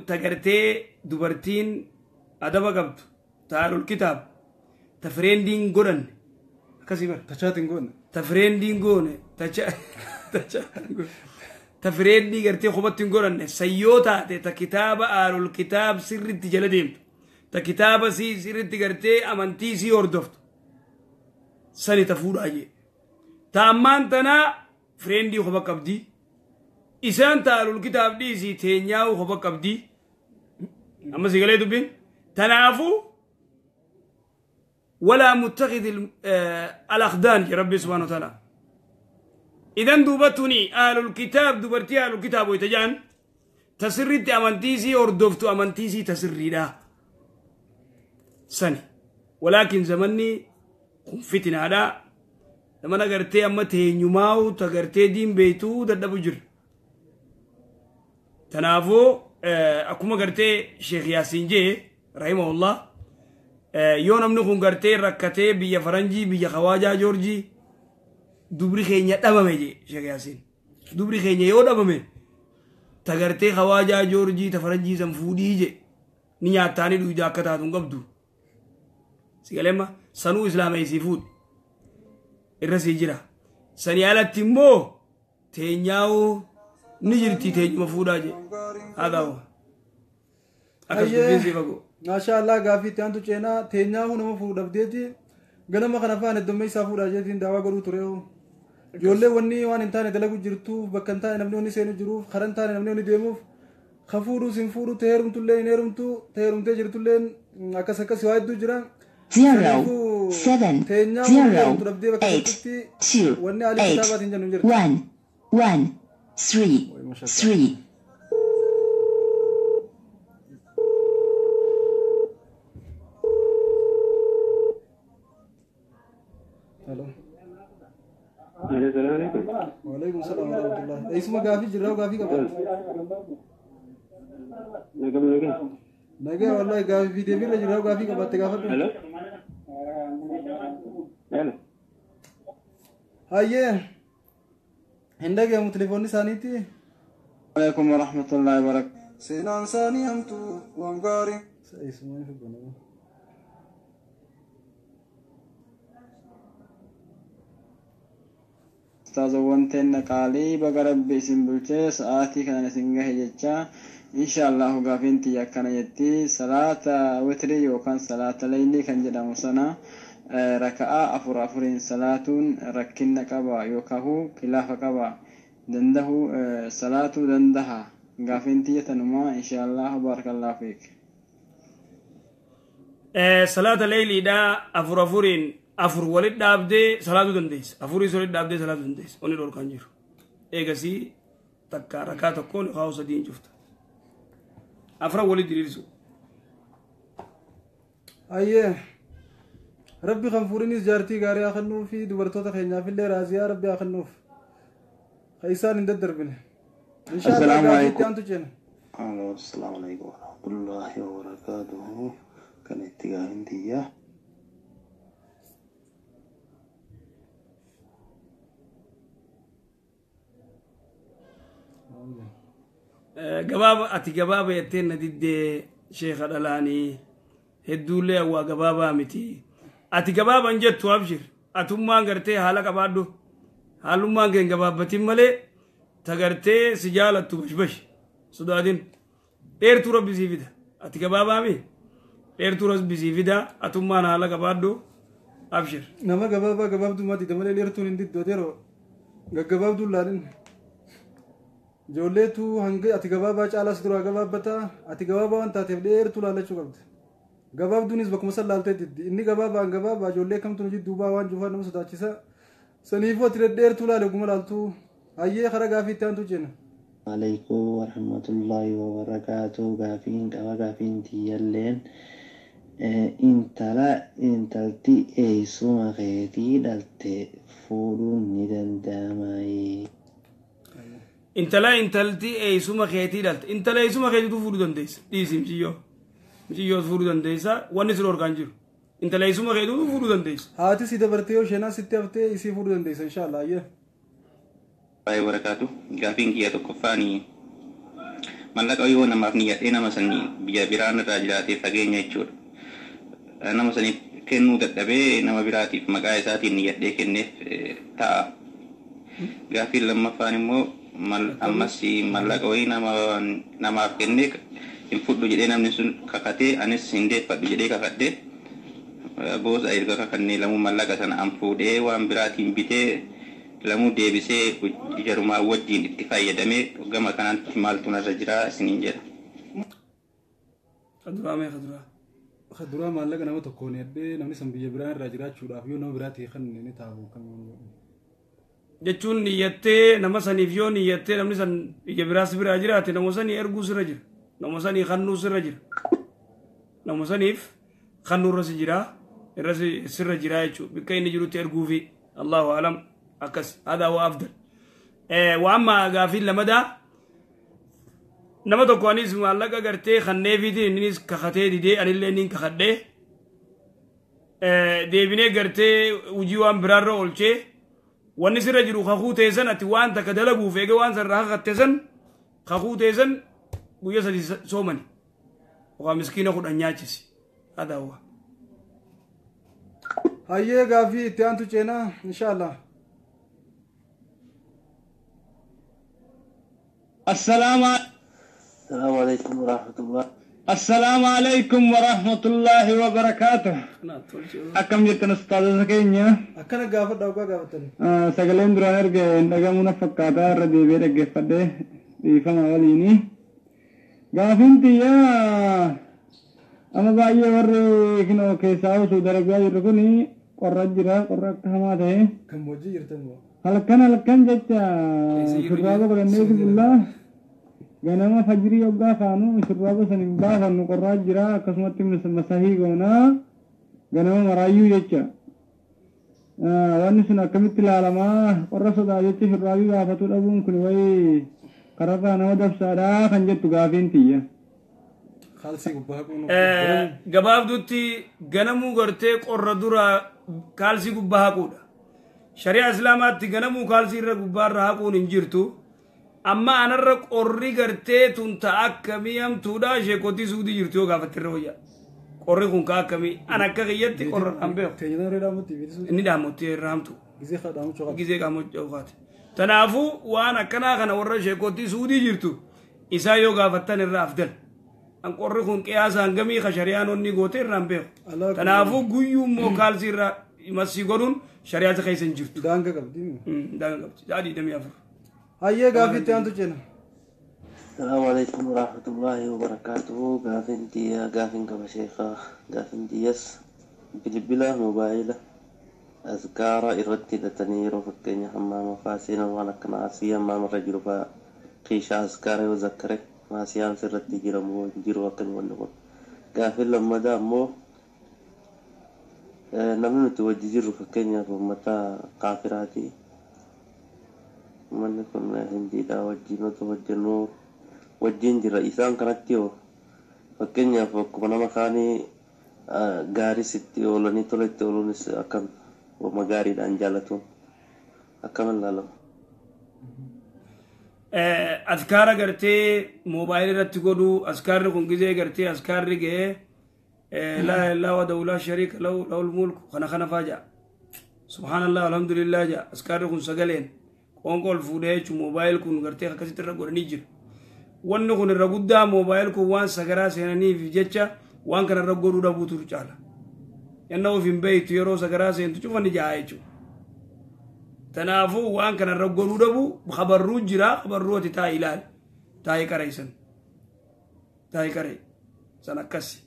تجرتي دبرتين أدب قبض تعالوا الكتاب تفرين دين قرن كسيبر تشاتين قرن Ta friendiin goone ta friendii gartee qubatti hin godhanne sayyoo taate ta kitaaba aalul kitaab sirritti jala deemtu ta kitaaba sii sirritti gartee amantii sii hordoftu sani ta fuudhaa jee. Ta ammaan tanaa friendii quba qabdii isaan ta aalul kitaab dhiisii teenyaa'uu quba qabdii amma si galee dubbiin tanaafuu ولا متخذ الأخدان يا ربي سبحانه وتعالى. إذن دوبتني آل الكتاب دوبرتي آل الكتاب ويتجان تسريت أمانتيسي أردفتو أمانتيسي تسري لا سني ولكن زمني فتنة هذا لما نقرتي أمتي نيماو تقرتي دين بيتو دبجر تنافو أكما قرتي شيخ ياسين جي رحمه الله yoo namni kun gartee rakkatee biyya faranjii biyya kawaajaa joorjii dubri keenya dhabame jee Sheekh Yaasiin dubri keenya yoo dhabame ta gartee kawaajaa joorjii ta faranjii san fuudhii jee ni nyaattaanii dhuydaa akka taatu hin qabdu si galeemma sanuu islaama isii fuudhi irra sii jira sanii alatti immoo teenyaa'uu ni jirti teenyuma fuudhaa jee haa ta'u akkas dubbiin sii fagoo. Maasha Allah gaafii itti aantu ceenaa teenyaa nama fuudhu dhabdeeti ganama kana afaan heddummaa isaa fuudhaa jeetiin daawaa godhuu ture. Ijoollee wanni waan hin taane dalagu jirtuuf bakka hin taane namni wanni seenu jiruuf karaa hin taane namni wanni deemuuf ka fuudhuus hin fuudhu ta'e heerumtullee hin heerumtu ta'e heerumtee jirtullee akkas akkas waa hedduu jira. 0 7 0 8 2 wanni haalli 8 kitaabaatiin jennu hin jirtu. 1 1 3 3. Hello. Waalaikum salaam wa rahmatullah. Eessuma gaafii jirraa gaafii qaba. Nagaa wallahi gaafii fi deebiirra jirraa gaafii qabaatte gaafadhu. Hello. Hayyee hin dhagahamu telefoonni isaaniitti. Alaikum wa rahmatullahi wa barakatuh. Seenaan isaanii hamtuu waan gaarii. Eessuma hin fudhanne. Ustaazawwan teenna qaalii baga rabbi isin bulchee sa'aatii kanan isin gahe jecha inshaallahu gaafiin tiyya akkana jetti salaata witrii yookaan salaata laylii kan jedhamu sana raka'aa afur afuriin salaatuun rakkinna qaba yookaan khilaafa qaba dandahu salaatuu dandaha gaafiin tiyya tanumaa inshaallahu baarakallahu fiik. Salaata layliidhaa afur afuriin afur walit dhaabdee salaatuu dandeessa afurii walit dhaabdee salaatuu dandeessa onni dhorkaan jiru eegasii takka rakaa tokkoon yookaan sadiin cufta afran walit diriirsu. Ayyee rabbi kan fuudhinis jaartii gaarii haa kennuu fi dubartoota keenyaaf illee raaziyaa rabbi haa kennuuf kan isaan hin daddarbine. Inshaallah Assalaamu gaafii itti alaikum. aantu ceena. Alo, assalamu alaikum warahmatullahi wabarakatuh. Kan itti gaafiin tiyya. Gabaaba ati gabaaba jettee na diddee sheekha dhalaanii hedduullee hawwaa gabaabaa miti. Ati gabaaban jettu abshir atummaan gartee haala qabaadhu haalummaan kee hin gabaabbatin malee ta gartee si jaalattu bashbash sodaatin dheertuu rabbi sii fida ati gabaabaami dheertuu rabbi sii fida atummaan haala qabaadhu abshir. Nama gabaabaa gabaabdummaa dida malee dheertuun hin diddu ateeroo gaggabaabduun laalin. Ijoolleetu hanga ati gabaabaa caalaas duraa gabaabbataa ati gabaabaa waan taateef dheertuu laallachuu qabda. Gabaabduunis bakkuma san laaltee diddi inni gabaabaan gabaabaa ijoollee kamtu nu jidduu baa waan juufaan nama sodaachisa. Saniifuu ati dheertuu laale oguma laaltuu hayyee karaa gaafii itti aantu jenna. Alaikum warahmatullahi wabarakatuh. Gaafiin qaba gaafiin tiyyalleen intala intalti eessuma keetii dhalte fuudhuun ni danda'amaa? Intala intalti eessuma keetii dhalte intala eessuma keetiitu fuudhuu dandeessa dhiisi muciyyoo muciyyoos fuudhuu dandeessa wanni si dhorkaan jiru intala eessuma keetiitu fuudhuu dandeessa. Haati si dabartee yoo isheenaa sitti haftee isii fuudhuu dandeessa inshaallah hayyee. Baay'ee barakaatu gaafiin kiyya tokkoffaanii mallaqa yoo namaaf niyyadhee nama sanii biyya biraan irraa jiraatee fageenya jechuudha. Nama saniif kennuu dadhabee nama biraatiif maqaa isaatiin niyyadhee kenneef ta'a. Gaaffiin lammaffaan immoo ammas mallaqa wayii namaaf kennee hin fudhu jedhee namni sun kakatee anis hin deeffadhu jedhee kakadhee boosa erga kakannee lamuu mallaqa sana an fuudhee waan biraatiin bitee lamuu deebisee jarumaa wajjin itti fayyadamee gama kanatti maaltu narra jira isiniin jedha. Kaduraa mee kaduraa? Kaduraa maallaqa nama tokkoon heddee namni san biyya biraa irraa jiraachuudhaaf yoo nama biraa ta'e kan inni taa'u kan jechuun niyyattee nama saniif yoo niyyattee namni san biyya biraas biraa jiraate nama sanii erguu sirra jira. Nama sanii kannuu sirra jira. Nama saniif kannuu irra si jira irra sirra jira jechuudha. Bakka inni jirutti erguufi Allahu alam akkas haadha waa afdal. Waan amma gaafiin lamadaa nama tokko anis maallaqa gartee kanneefiitiin innis kakatee didee anillee niin kakadhee deebinee gartee hojii waan biraarra oolchee wanni sirra jiru kakuu teessan ati waan takka dalaguuf eega waan sarara kakatte san kakuu teessan guyyaa sadi soomani yookaan miskiina 10 nyaachisi haadha waa. Hayyee gaafii itti aantu ceenaa inshaallah. السلام عليكم ورحمة الله. السلام عليكم ورحمة الله وبركاته. أكم جتنا أستاذ سكينيا؟ أكنا قافت أو قافتني. سجلين دران أرجع نجمعنا فكاتا ردي بيرك قفته يفهم أوليني. قافين تيا أما باية ور كنا كيساو سودرك باية ركوني قرر جرا قرر كهما ده. كم وجه يرتموا. هلكن هلكن جت شرابة قرني بالله. Ganama fajrii yoggaa kaanu shurraaba san hin baafannu qorraa jira akkasumatti masahii goonaa ganama maraayyuu jecha wanni sun akkamitti ilaalamaa qorra sodaa jecha shurraabii baafatuu dhabuun kun wayi kararraa nama dabsaadhaa kan jettu gaafiin tiyya. Gabaabdutti ganamuu gartee qorra dura kaalsii gubbaa haquudha. Shari'a Islaamaatti ganamuu kaalsii irra gubbaarra haquun hin jirtu. Amma anarra qorri gartee tun ta'a akkamii hamtuudha sheekotii suudii jirtu yoo gaafatte irra wayya. Qorri kun ka akkamii an akka kiyyatti qorra hin beeku. Inni dhaamotti irra hamtu. Gizee qaamochuu qaate. Kanaafuu waan akkanaa kana warra sheekotii suudii jirtu isaa yoo gaafattan irra afdal. An qorri kun qiyaasa hangamii ka shari'aan onni goote irra hin beeku. Kanaafuu guyyuu immoo kaalsii irra masii godhuun shari'aa keessa hin jirtu. Daanga qabdi. Daanga qabdi. Sa'a 24. Hayyee gaafii itti aantu ceena. Salaamu alaikum warahmatullahi wabarakatuh. Gaafiin tiyya gaafiin qaba sheekaa. Gaafiin tiyyas bilbila moobaayila azkaara irratti hidhatanii yeroo fakkeenya hammaama fa'aa seenan waan akkana asii hammaama irra jiru fa'aa qiishaa azkaara yoo zakkare maasiyaan sirratti jiramu jiru akkamii wanni kun. Gaafiin lammadaa ammoo namni nuti wajji jirru fakkeenyaaf uummata kaafiraati. Manni kun hindiidha wajjin otoo hojjennu wajjin jira isaan kanatti yoo fakkeenyaaf akkuma nama kaanii gaaris itti oolanii tola itti ooluunis akkam wama gaariidhaan jaallatuun akkam ilaalama. Azkaara gartee moobaayilii irratti godhuu azkaarri kun gizee gartee azkaarri ga'ee laa ilaaha wahdahu laa shariika lahu lahul mulku kana kana faa ja'a. Subhaanallah alhamdulillah ja'a azkaarri kun sagaleen. Qoonqoo ol fuudhee jechuun moobaayil kun gartee akkasitti irra godhanii jiru. Wanni kun irra guddaa moobaayil kun waan sagaraa seenaniif jecha waan kana irra godhuu dhabuutu caala. Yanna of hin beektu yeroo sagaraa seentu cufanni ja'a jechuudha. Kanaafuu waan kana irra godhuu dhabuu khabarruu jira khabarruu ati taa'ii ilaali. Taa'ii qaree san. Taa'ii qaree san akkasi.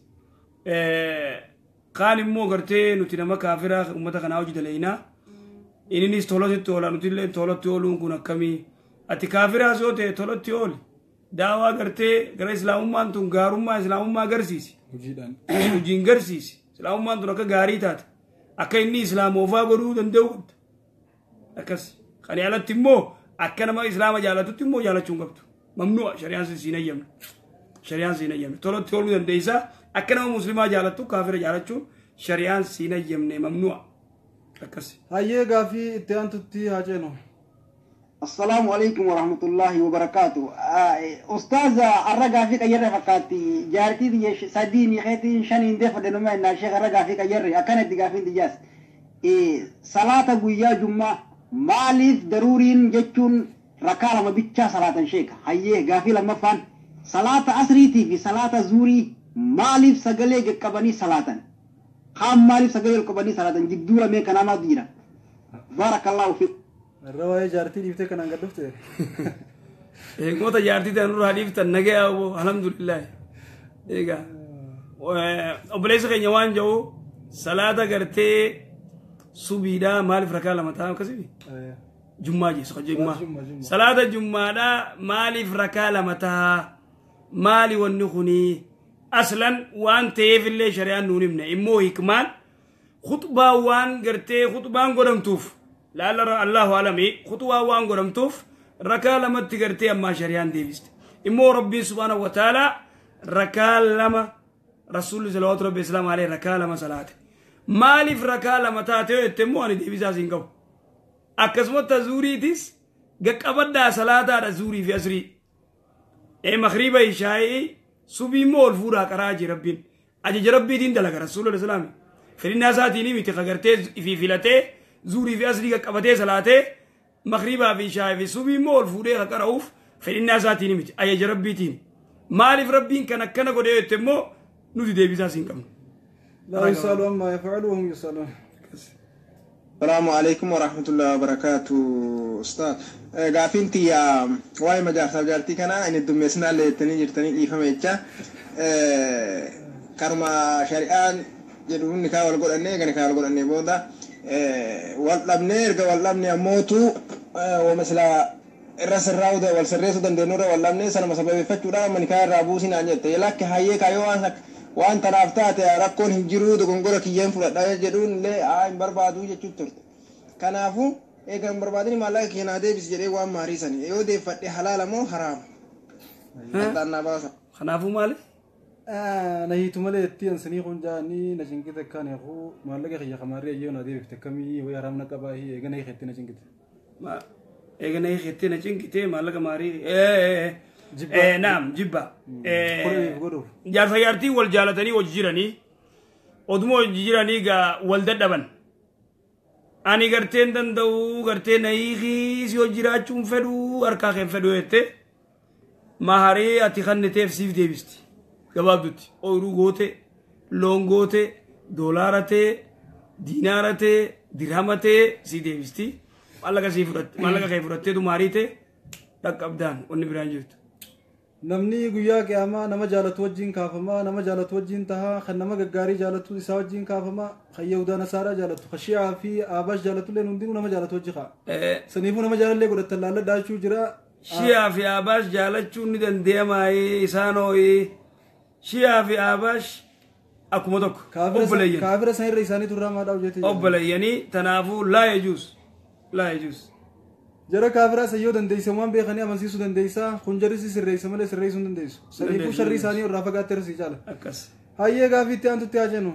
Kaan immoo gartee nuti nama kaafiraa uummata kanaa hojii dalaynaa. Innis tolatti oola nuti illee tolatti ooluun kun akkamii ati kaafiraas yoo ta'e tolatti ooli daawaa gartee gara islaamummaan tun gaarummaa islaamummaa agarsiisi. Hojiin garsiisi. Islaamummaan tun akka gaarii taate akka inni islaamoofaa godhuu danda'u qabda. Akkas kan alatti immoo akka nama islaama jaalatutti immoo jaalachuu hin qabdu. Mamnu'a shari'aan siin ayyamne. Shari'aan siin ayyamne. Tolatti ooluu dandeessaa akka nama musliimaa jaalattu kaafira jaalachuun shari'aan siin ayyamne mamnu'a. Akkas. Hayyee gaafii itti aantutti haa ceenu. Assalaamu alaikum warahmatullahi wabarakaatu. Ustaaza arra gaafii qayyarre fakkaatti jaartii tiyya sadiin keetiin shaniin deeffadhe numa innaa sheekh arra gaafii qayyarre akkanatti gaafiin tiyyaas. Salaata guyyaa jummaa maaliif daruuriin jechuun rakaa lama bichaa salaatan sheeka hayyee gaafii lammaffaan salaata asriitii fi salaata zuurii maaliif sagalee qaqqabanii salaatan kaan maaliif sagalee qabanii salaatan jidduu lamee kanamaatu jira. Barakallahu fiik. Irra waa'ee jaartii dhiiftee kanaan gad dhufte. Eegumota jaartii ta'an nurraa dhiiftan nagaya obbo alhamdulillah. Egaa obboleessa keenya waan jedhu salaata gartee subiidhaa maaliif rakaa lama ta'a akkasii? Jummaa jeessu jummaa. Salaata jummaadhaa maaliif rakaa lama ta'a? Maali wanni kuni? Aslan waan ta'eef illee shari'aan nuun himne immoo hikmaan khutbaa waan gartee khutbaan godhamtuuf laalla Allahu alami khutbaa waan godhamtuuf rakaa lamatti gartee ammaa shari'aan deebiste. Immoo Rabbiin subhaanahu wa ta'ala rakaa lama Rasuulli salawaatu Rabbi islaam alayhi rakaa lama salaate. Maaliif rakaa lama taate yoo jette immoo ani deebisaa siin qabu. Akkasumatti zuuriitis gaqqabaddaa salaataadha zuurii fi asrii. Makriiba ishaa'ii subii immoo ol fuudhaa qaraa jira Rabbiin. Ajaja Rabbiitiin dalaga Rasuulli islaami. Fedhinnaa isaatiin miti kagartee ifii filatee zuurii fi asrii qaqqabatee salaatee makriibaa fi ishaa'ii fi subii immoo ol fuudhee qara'uuf fedhinnaa isaatiin miti ajaja Rabbiitiin. Maaliif Rabbiin kan akkana godhee jette immoo nuti deebisaa siin qabnu. لا يسألون ما يفعلوا وهم يسألون. السلام عليكم ورحمة الله وبركاته أستاذ. Gaafiin tiyya waa'ee majaarsaaf jaartii kana inni dummeessinaa leettanii jirtanii dhiifame jecha karuma shari'aan jedhu nikaa wal godhannee eega nikaa wal godhannee booda wal dhabnee erga wal dhabne ammootu wama silaa irra sirraa'uu wal sirreessuu dandeenyurra wal dhabnee sanuma sababeeffachuudhaan amma nikaa irraa buusinaan jette lakki hayyee kaayoo waan waan tanaaf taate rakkoon hin jiru dogongora kiyyeen fudhadha jedhuun illee hin barbaadu jechuutti turte. Kanaafuu eega hin barbaadini maallaqa kiyya naa deebisi jedhee waan maarii sani yoo deeffadhe halaala moo haraama? Addaan baasa. Kanaafuu maali? Nahiitu malee itti ansanii kun jaanii na cinqite akkaan eegu maallaqa kiyya kamaarrii ayyoo na deebifte akkamii wayi haraam na qabaa eega na hiiketti na cinqite. Eega na hiiketti na cinqite maallaqa maarii naam jibba. Jaarsa jaartii wal jaalatanii wajji jiranii oduma wajji jiranii gaa wal dadhaban. Ani garteen danda'u gartee na hiikii si hojii jiraachuun fedhuu harkaa keen fedhuu jette maharee ati kanniteef siif deebisti. Gabaabdutti ooyiruu goote loon goote doolaara ta'e diinaara ta'e dirhama ta'e si deebisti. Maallaqa sii fudhatte maallaqa kee fudhatteetu maarii ta'e dhaqqabdaan wanni biraan jirtu. Namni guyyaa qiyaamaa nama jaalatu wajjin kaafamaa nama jaalatu wajjin tahaa kan nama gaggaarii jaalatu isaa wajjin kaafamaa kan Yahudaa Nasaaraa jaalatu kan Shi'aa fi Abash jaalatu illee hundinuu nama jaalatu wajji ka'a. Saniifuu nama jaalallee godhatan laalladhaa jechuu jira. Shi'aa fi Abash jaalachuun ni danda'amaa isaan hoo'ee Shi'aa fi Abash akkuma tokko. Obboleeyyan. Kaafira san irra isaanii turraa maadhaa hojjetee jira. Obboleeyyanii tanaafuu laa yajuus laa yajuus. Jara kaafiraa sayyoo dandeessa waan beekanii amansiisuu dandeessa kun jarri si sirreessa malee sirreessuu hin dandeessu. Saniifuu sharrii isaanii irraa fagaatte irra sii caala. Akkas. Hayyee gaafii itti aantutti haa jennu.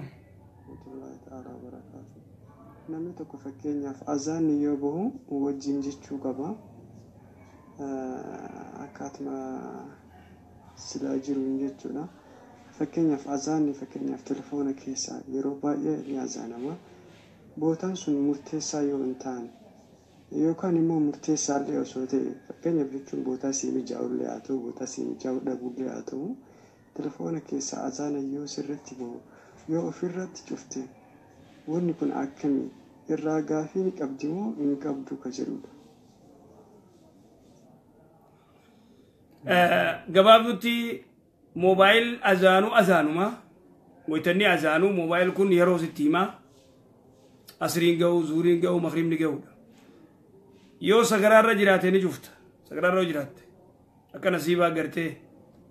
Namni tokko fakkeenyaaf azaanni yoo bahu wajjin jechuu qaba. Akkaatuma silaa jiruun jechuudha. Fakkeenyaaf azaanni fakkeenyaaf telefoona keessaa yeroo baay'ee ni azaanama. Bootaan sun murteessaa yoo hin taane yookaan immoo murteessaallee osoo ta'e fakkeenyaaf jechuun bootaa sii mijaa'ullee haa ta'u bootaa sii mijaa'uu dhabuullee haa ta'u telefoona keessaa azaana yoo sirriitti bahu yoo ofirratti cufte wanni kun akkamii irraa gaafii ni qabdi moo hin qabdu ka jedhudha. Gabaabdutti moobaayil azaanuu azaanuma waytanni azaanuu moobaayil kun yeroo sitti himaa asriin ga'u zuuriin ga'u makriibni ga'uudha. Yoo sagaraarra jiraate ni cufta sagaraarra yoo jiraatte akka nasiibaa gartee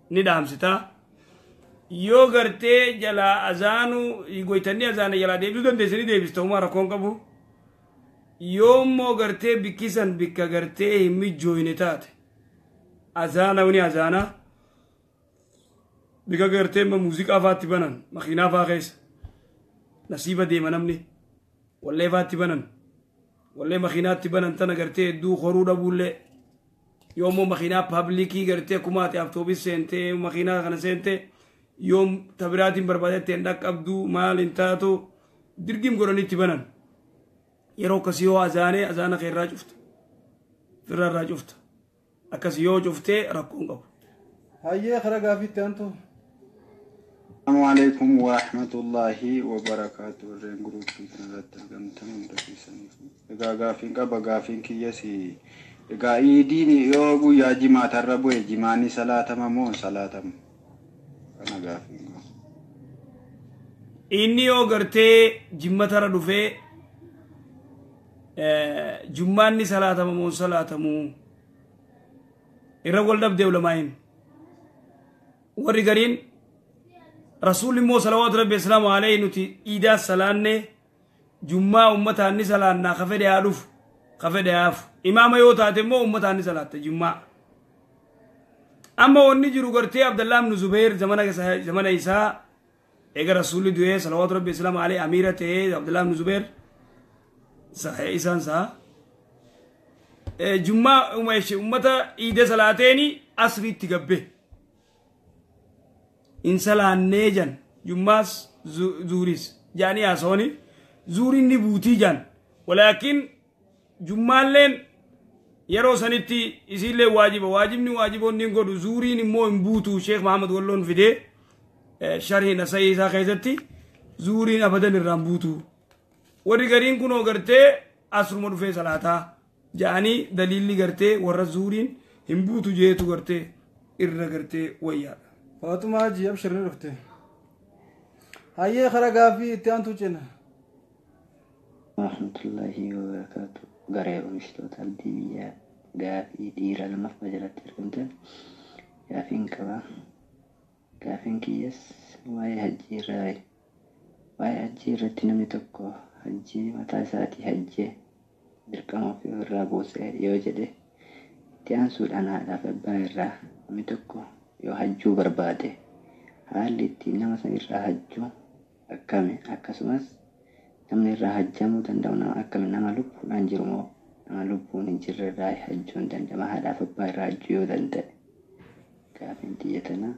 ni dhaamsitaa yoo gartee jalaa azaanuu goytanni azaana jalaa deebisuu dandeesse ni deebista homaa rakkoon qabu yoo immoo gartee bikkisan bikka gartee hin mijjooyne taate azaana wani azaana bikka gartee muuziqaa faatti banan makiinaa faa keessa nasiiba deema namni wallee faatti banan Wallee makiinaatti banan tana gartee hedduu horuu dhabuullee yoommoo makiinaa paablikii gartee kumaati aftoobis seentee makiinaa kana seentee yoom tabiraatiin barbaadetti hin dhaqqabdu maal hin taatu dirgim godhanitti banan. Yeroo akkasii yoo azaanee azaana kee irraa cufta. Firra irraa cufta. Akkasii yoo cuftee rakkoon qabu. Hayyee karaa gaafiitti aantu. Assalamu alaikum wa rahmatullahi wa barakaatu. Warreen guruuppii kanarratti argamtan hunda keessaniif. Egaa gaafiin qaba, gaafiin kiyyas egaa iidiin yoo guyyaa jimaatarra bu'e jimaanni salaatama moo hin salaatamu? Kana gaafiin qaba. Inni yoo gartee jimmatarra dhufee jummaanni salaatama moo hin salaatamu? Irra wal dhabdee ulamaa'iin. Warri gariin rasuulli immoo salawaatu rabbi islaamu alayhi nuti iidaa salaanne jummaa ummataan ni salaannaa ka fedhe haa dhufu ka fedhe haa hafu. Imaama yoo taate immoo ummataan ni salaatta jummaa. Amma wanni jiru gartee Abdallah ibn Zubayr zamana isaa eega rasuulli du'ee salawaatu rabbi islaamu alayhi amiira ta'ee Abdallah ibn Zubayr sahee isaan saa jummaa ummata iida salaateeni asriitti gabbe. In salaannee jan jummaas zuuris jaanii haasawani zuuriin ni buutii jan walaakin jummaalleen yeroo sanitti isiillee waajiba waajibni waajiboonni hin godhu zuuriin immoo hin buutu. Sheekh Mahamad Walloon fidee sharhii nasayii isaa keessatti zuuriin abadan irraan buutu. Warri gariin kunoo gartee asruma dhufee salaataa jaanii daliilli gartee warra zuuriin hin buutu jeetu gartee irra gartee wayyaadha. Faatuma Hajji abshir ni dhufte. Hayyee karaa gaaffii itti aantu cina. Warahmatullahi wabarakatuh. Garee oomishtoota abdii biyyaa gaafii dhiira lammaffaa jalatti argamtan gaafiin qaba. Gaafiin kiyyas waa'ee hajjii irraa. Waa'ee hajjii irratti namni tokko hajjii mataa isaatii hajjee dirqama ofii irraa buusee yoo jedhe itti aansuudhaan haadhaaf abbaa irraa namni tokko yoo hajjuu barbaade haalli ittiin nama san irraa hajjuu akkami? Akkasumas namni irraa hajjamuu danda'u nama akkami? Nama lubbuudhaan jiru moo nama lubbuun hin jirre irraa hajjuu hin danda'ama? Haadhaaf abbaa irraa hajjuu yoo danda'e gaafiin xiyya tanaa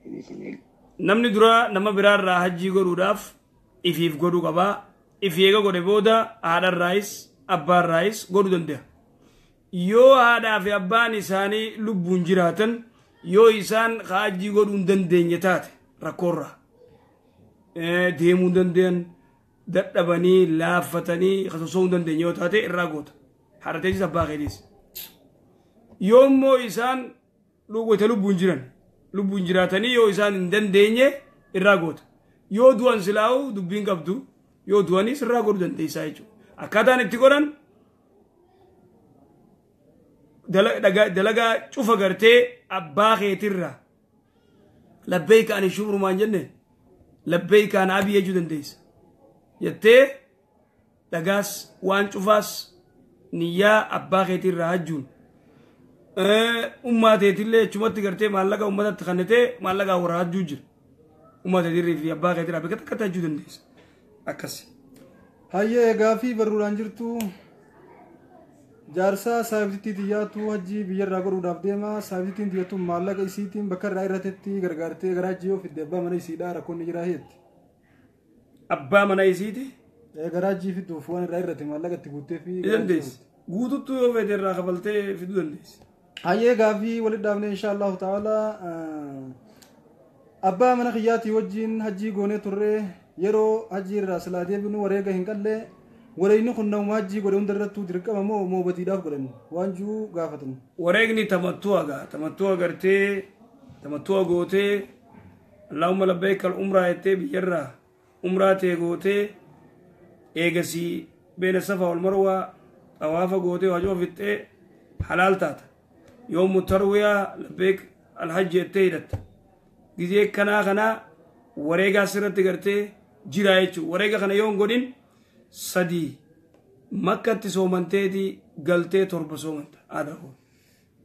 deebisin eega. Namni dura nama biraarraa hajjii godhuudhaaf ifiif godhuu qabaa. Ifi eega godhe booda haadharraayis abbaarraayis godhuu danda'a. Yoo haadhaa fi abbaan isaanii lubbuun jiraatan yoo isaan hajjii godhuu hin dandeenye taate rakkoorraa deemuu hin danda'an dadhabanii laaffatanii soso'uu hin dandeenye yoo taate irraa goota. Haadha teessis abbaa keetiis. Yoo immoo isaan wayita lubbuun jiran lubbuun jiraatanii yoo isaan hin dandeenye irraa goota. Yoo du'an silaa'u dubbiin qabdu yoo du'anis irraa godhuu dandeessaa jechuudha. Akkaataan itti godhan dalagaa cufa gartee abbaa keetirraa labbeeyka ani shubrumaan jenne labbeeyka ani abii jechuu dandeessa jettee dhagaas waan cufaas niyyaa abbaa keetirraa hajjuun ummaa teetillee jechumatti gartee maallaqa ummatatti kannitee maallaqa warra hajjuu jira ummaa teetirrii fi abbaa keetirraa bakka takkatti hajjuu dandeessa akkasi. Hayyee gaafii barruudhaan jirtu jaarsaa saayibtittii xiyyaatu hajjii biyyarraa godhuudhaaf deema. Saayibtittiin xiyyattu maallaqa isiitiin bakka irraa irratetti gargaartee gara hajjii yoo fidde abbaa mana isiidhaa rakkoon ni jiraa jetti. Abbaa mana isiiti? Gara hajjii fidduuf waan irraa irrate maallaqa itti guuttee fi. Ni dandeessi. Guututtuu yoo feete irraa kafaltee fiduu dandeessi. Hayyee gaafii walitti dhaabnee insha Allahu ta'ala abbaa mana kiyyaatii wajjin hajjii goonee turre yeroo hajjii irraa silaa deebinu wareega hin qalle wareegni kun nama hajjii godhe hunda irrattuu dirqama moo moobatiidhaaf godhan waan jiru gaafatan. Wareegni tamattuu hagaa tamattuu agartee tamattuu gootee Allahumma labbayka al-umraa jettee biyyarraa umraa ta'e gootee eegasii beena safa wal marwaa xawaafa gootee waajjira fixxee halaal taata. Yoomu tarwiyaa labbayk alhajji jettee hidhatta. Gizee kanaa wareegaa sirratti gartee jira jechuudha. Wareega kana yoo hin godhin sadii makkatti soomanteeti galtee 7 soomanta aadaa koo.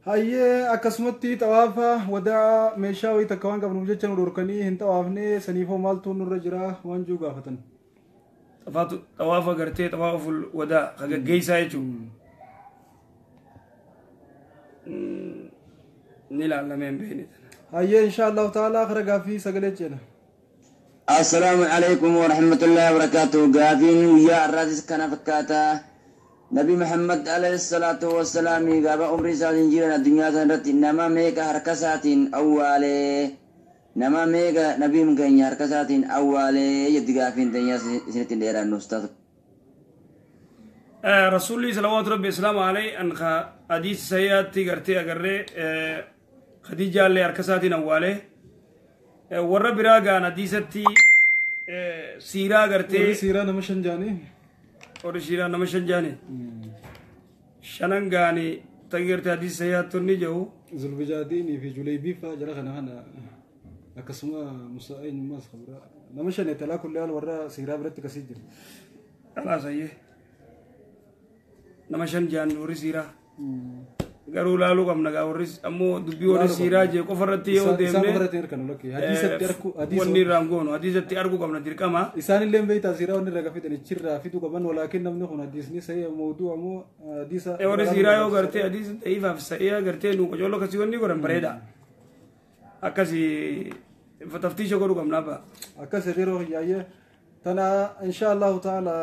Hayyee akkasumatti xawaafa wadaa meeshaa wayii takka waan qabnuuf jecha nu dhorkanii hin xawaafne saniifoo maaltu nurra jira waan jiru gaafatan. Xawaafa gartee xawaaful wadaa ka gaggeessaa jechuudha. Ni ilaallamee hin beekne. Hayyee insha Allahu ta'ala kara gaaffii sagalee ceena. Assalaamu alaikum warahmatullahi wabarakatuh. Gaafiin guyyaa har'aatis kana fakkaata. Nabi Muhammad alayhi salaatu wassalaam gaafa umrii isaatiin jiran addunyaa sana irratti nama meeqa harka isaatiin awwaalee, nama meeqa nabiin keenya harka isaatiin awwaalee jetti gaafiin teenya. Isinitti hin dheerannu, ustaaz. Rasuulli salawaatu rabbi islaamu alayhi an ka hadiisi sayyaatti gartee agarree Khadiijaallee harka isaatiin awwaalee, warra biraa gaan hadiisatti siiraa gartee. Warri siiraa nama shan jaanii. Warri siiraa nama shan jaanii. Shanan gaanii ta'ii gartee hadiisa sayyaatti ni jiru. Zulbijaadiinii fi Juleebii fa'aa jara kana akkasuma Musaa eenyummaas kabira nama shan talaa kullee haal warra siiraa biratti kasii jira. Khalaas, ayyee. Nama shan jaan warri siiraa. Garuu laaluu qabna gaa, warri ammoo dubbii warri siiraa jee qofa irratti yoo Isaan deemne qofa irratti hin hirkanu lakkee. Hadiisatti arku hadiisa. Wanni irraan goonu hadiisatti arguu qabna dirqama. Isaan illee beektaa siiraa wanni irraa gafitan ichirraa fiduu qaban, walaakin namni kun hadiisni sahih mawduu ammoo hadiisa. Warri siiraa yoo gartee hadiisa da'iifaaf sahih gartee nu qocooloo akkasii wanni godhan bareeda. Akkasii taftiisha godhuu qabna abbaa. Akkas yeroo yaayyee tana insha Allahu ta'ala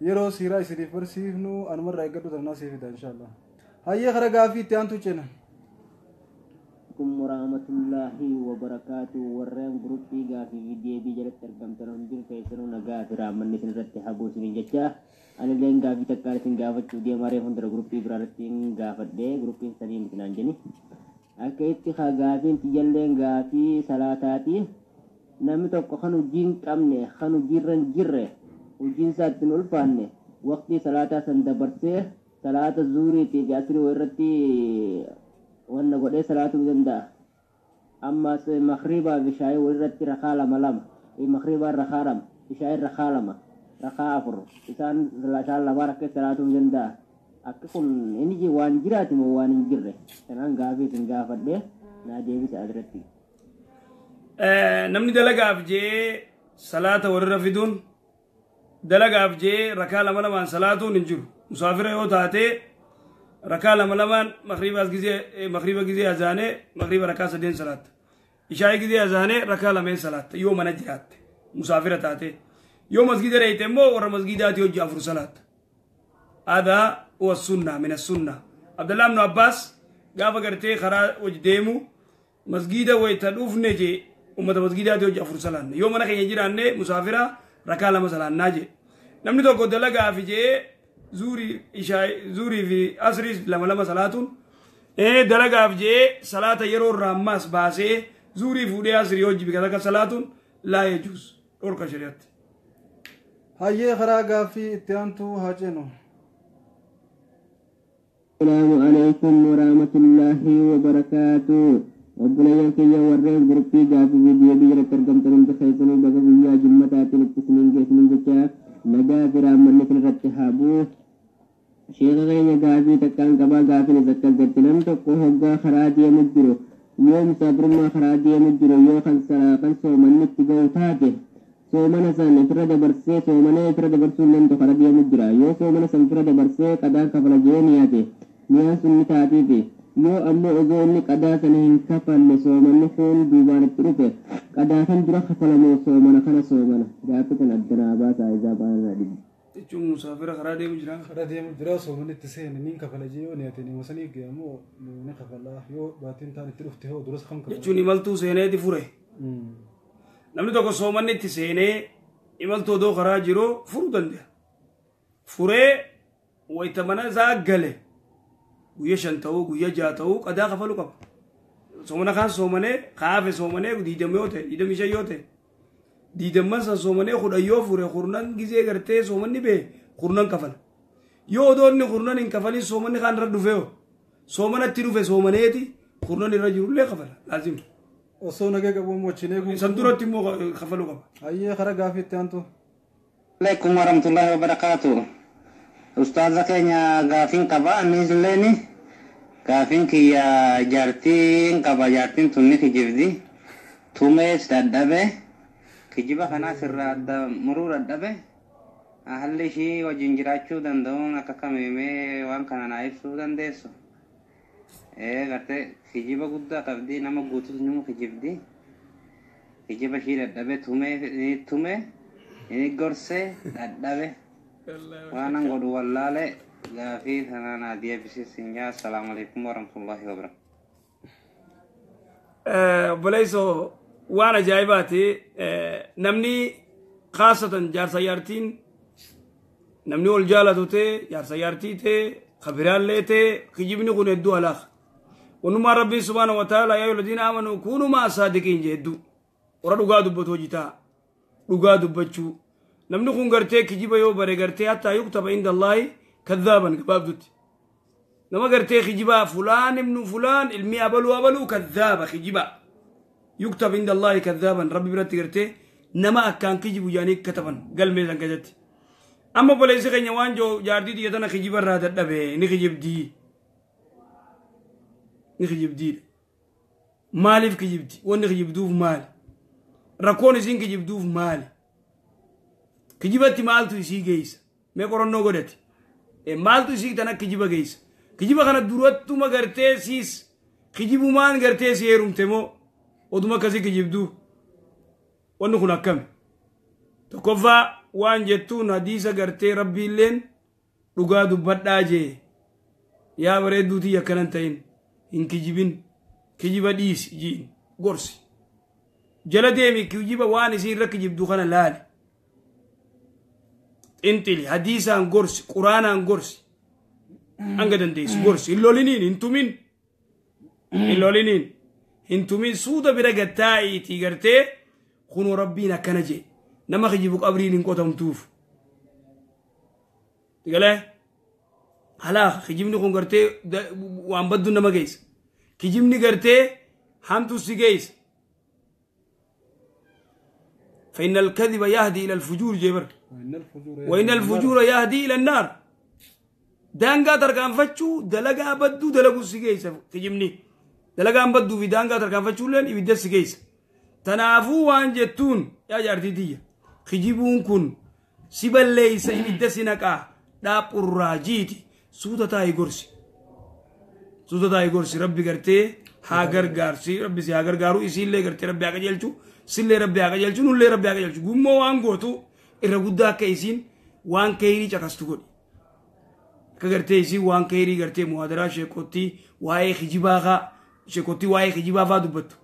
yeroo siiraa isiniif barsiifnu anumarraa eeggadhu tanaa siif fida insha Allah. Hayyee kara gaaffii itti aantu ceena. Alaikum warahmatullahi wabarakatuh. Warreen guruppii gaafii fi deebii jalatti argamtan hundi keessanuu nagaa fi raammanni isin irratti habuu isiniin jecha, anilleen gaafii takkaan isin gaafachuu deemaa. Reefu hundara guruppii biraa irratti gaafadhee guruppiin sanii miti naan jeni. Akka itti haa gaafiin tiyyalleen gaafii salaataati. Namni tokko kan hojii hin qabne, kan hojiirra hin jirre, hojiin isaa ittiin ulfaanne, waqtii salaataa san dabarsee salaata zuuriitii fi asrii irratti wanna godhee salaatuu danda'a. Ammas makriibaa fi shaayii walirratti rakaa lama lama, makriibaan rakaa lama, shaayiin rakaa lama, rakaa afur, isaan lamaan akka salaatuu danda'a. Akka kun inni waan jiraati moo waan hin jirre? Kanaan gaafii isin gaafadhee naa deebisa asirratti. Namni dalagaaf jee salaata walirra fiduun, dalagaaf jee rakaa lama lamaan salaatuun hin jiru. Musaafira yoo taate rakaa lama lamaan makriibaas gizee makriiba gizee azaanee makriiba rakaa sadeen salaatta. Ishaayii gizee azaanee rakaa lameen salaatta yoo mana jiraatte musaafira taate. Yoo masgida reeyte immoo warra masgidaati hojii afur salaatta. Adaa huwa sunna min sunna. Abdullah ibn Abbas gaafa gartee karaa hojii deemu masgida wayita dhufne jee ummata masgidaati hojii afur salaanne. Yoo mana keenya jiraanne musaafira rakaa lama salaannaa jee. Namni tokko dalagaaf jee zuurii ishaa zuurii fi asrii lama lama salaatuun, dalagaaf jee salaata yeroo irraa ammaas baasee zuurii fuudhee asrii hojii bika takka salaatuun laa yajuuz, dhorka shari'aatti. Hayyee karaa gaaffii itti aantu haa ceenu. Asalaamu alaikum warahmatullahi wabarakaatuh. Obboleeyyan kiyya warreen guruppii gaafii fi deebii jalatti argamtan hundi keessanuu baga guyyaa jimmataatiin itti isiniin geessinin jecha, nagaa fi raammanni isin irratti haa bu'u. Sheeka keenya gaafii takkaan qabaa. Gaafiin akkas jetti: namni tokko hoggaa karaa deemu jiru, yoo musaafirummaa karaa deemu jiru, yoo kan soomanni itti ga'u taate, soomana san ofirra dabarsee, soomana ofirra dabarsuu hin danda'u, karaa deemu jira, yoo soomana san ofirra dabarsee qadaan kafala jee niyaate, niyaan sun ni taatiifi? Yoo ammoo osoo inni qadaa sana hin kafalle soomanni kun duubaan itti dhufe, qadaa kan dura kafalamoo soomana kana soomana? Gaaffii kan addanaa baasaa isaa baanaa dhibbi. Jechuun musaafira karaa deemu jira. Karaa deemu jira, soomanni itti seene niin kafala jee yoo niyaate ni masanii ga'e ammoo ni kafala, yoo baatiin taan itti dhufte hoo duras kam kafala? Jechuun imaltuu seeneeti fure. Namni tokko soomanni itti seenee imaltuu odoo karaa jiru furuu danda'a. Furee wayita mana isaa gale guyya 5 ta'uu guyya 6 ta'uu qadaa kafaluu qaba. Soomana kaan soomanee kaafe soomanee 20 yoo ta'e, 25 yoo ta'e, 20n san soomanee 10 yoo fure, kurnan gizee gartee soomanni bee kurnan kafala. Yoo odoo inni kurnan hin kafalin soomanni kaan irra dhufee hoo, soomana itti dhufe soomaneeti kurnan irra jirullee kafala laazima. Osoo nagee qabu immoo achiin eeguu. San duratti immoo kafaluu qaba. Hayyee karaa gaafii itti aantu. Alaikum warahmatullahi wabarakatuh. Ustaaza keenya gaafiin qaba. Anis illeen gaafiin kiyya jaartiin qaba. Jaartiin tun ni kijibdi. Tumees dadhabe. Kijiba kanaas irraa adda muruu dadhabe. Haalli ishii wajjin jiraachuu danda'uun akka kamiimee waan kana naa ibsuu dandeessu. Gartee kijiba guddaa qabdi, nama guutus nima kijibdi. Kijiba ishii dadhabe, tumee tumee inni gorsee dadhabe. Waan an godhu wallaale, gaafii sana naa deebisisin jaa. Assalaamu alaikum warahmatullahi wabarakatuh. Obboleessoo, waan ajaa'ibaati. Namni khaasatan jaarsa jaartiin namni ol jaalatu ta'e, jaarsa jaartii ta'e, kabiraallee ta'e, kijibni kun hedduu halaaka. Wanumaa Rabbiin subhaanahu wa ta'ala yaa ayyuhalladiina aamanuu kuunuu ma'a saadiqiin jee, hedduu warra dhugaa dubbatu hojii ta'a. Dhugaa dubbachuu, namni kun gartee kijiba yoo bare gartee hattaa yuktaba inda Allaahi kadhaaban. Gabaabdutti nama gartee kijibaa, fulaan ibnu fulaan ilmi abaluu abaluu kadhaaba, kijiba, yuktab inda Allaahi kadhaaban, Rabbi biratti gartee nama akkaan kijibu jaanii kataban galmee san keessatti. Amma obboleessi keenya waan joo jaartii xiyya tana kijiba irraa dadhabe, ni kijibdii, ni kijibdiidha. Maaliif kijibdi? Wanni kijibduuf maali? Rakkoon isiin kijibduuf maali? Kijibatti maaltu isii geessa? Mee qorannoo godhate. Maaltu isii tana kijiba geessa? Kijiba kana durattuma gartee siis kijibumaan gartee si heerumte moo oduma akkasii kijibduu? Wanni kun akkami? Tokkoffaa waan jettuun hadiisa gartee Rabbiilleen dhugaa dubbadhaa jee. Yaa bareedduutii, akkanan ta'in, hin kijibin, kijiba dhiisi jiin gorsi. Jala deemi, kijiba waan isiin irra kijibdu kana laali. Xinxili, hadiisaan gorsi, quraanaan gorsi. Hanga dandeessu gorsi. Hin loliniin, hin tumin. Hin loliniin. Hin tumin, suuta bira gattaa'iitii gartee kunoo Rabbiin akkana jee. Nama kijibu qabriin hin qotamtuuf. Galee halaaka kijibni kun gartee waan baddu nama geessa. Kijibni gartee hamtu si geessa. فإن الكذب يهدي إلى الفجور جبر وإن الفجور يهدي إلى النار. Daangaa tarkaanfachuu, dalagaa badduu dalaguu si geessa kijibni. Dalagaan badduu fi daangaa tarkaanfachuulleen ibidda si geessa. Tanaafuu waan jettuun, yaa jaartii tiyya, kijibuun kun si balleeysa, ibidda si naqaa, dhaaphurraa jiiti suuta taa'ii gorsi. Suuta taa'ii gorsi. Rabbi gartee haa gargaarsi, Rabbi si haa gargaaru, isiillee gartee Rabbi haa qajeelchu, sillee Rabbi haa qajeelchu, nullee Rabbi haa qajeelchu. Gummoo waan gootu irra guddaa akka isiin waan keeyrii caqastu godhi. Akka gartee isiin waan keeyrii gartee muhaadaraa sheekottii waa'ee kijibaa haa sheekottii waa'ee kijibaa faa dubbattu.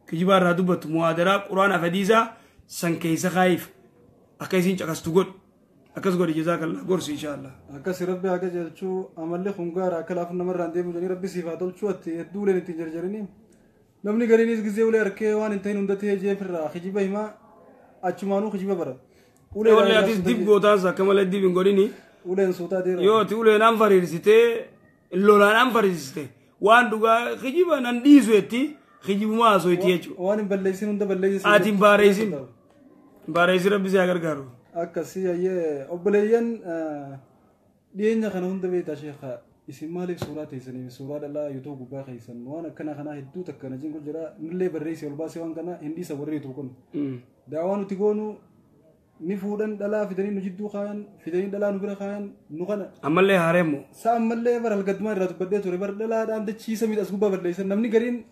Kijibaa irraa dubbattu, muhaadaraa quraana fi hadiisaa san keessa kaayiif akka isiin caqastu godhi. Akkas godhi, jazaakallah, gorsi inshaallah. Akkas, Rabbi haa qajeelchuu. Amalli kun gaara akka laafu namarraan deemu jedhanii Rabbi siif haa tolchuu. Atti hedduu uleen ittiin jarjarini. Namni gariinis gizee ulee harkee waan hin ta'in hundatti jeefirraa kijiba himaa, achumaanuu kijiba bara. Ulee atis dib gootaas akka malee dib hin godhini. Uleen suutaa deera. Yoo ati uleen an fariirsitee, lolaan an fariirsite, waan dhugaa kijiba nan dhiisu jetti, kijibumaa haasoo jechuudha. Waan hin balleessin hunda balleessi. Ati hin baareessin. Hin baareessin, Rabbi si haa gargaaru. Akkasii ayyee, obboleeyyan dhiyeenya kana hunda beektaa sheekha, isin maaliif suuraa teessanii suuraa dhalaa YouTube gubbaa keessan waan akkana kanaa hedduu takka na jinku jira, nullee barreessee ol baasee waan kana hin dhiisa warri YouTube kun. Daawaa nuti goonu ni fuudhan, dhalaa fidanii nu jidduu kaayan, fidanii dhalaa nu bira kaayan nu kana. Ammallee haareemmoo. Sa ammallee bara halgaddumaa irraa dubbadhee ture bara dhalaadhaan dachiisa miidhas gubbaa balleessan. Namni gariin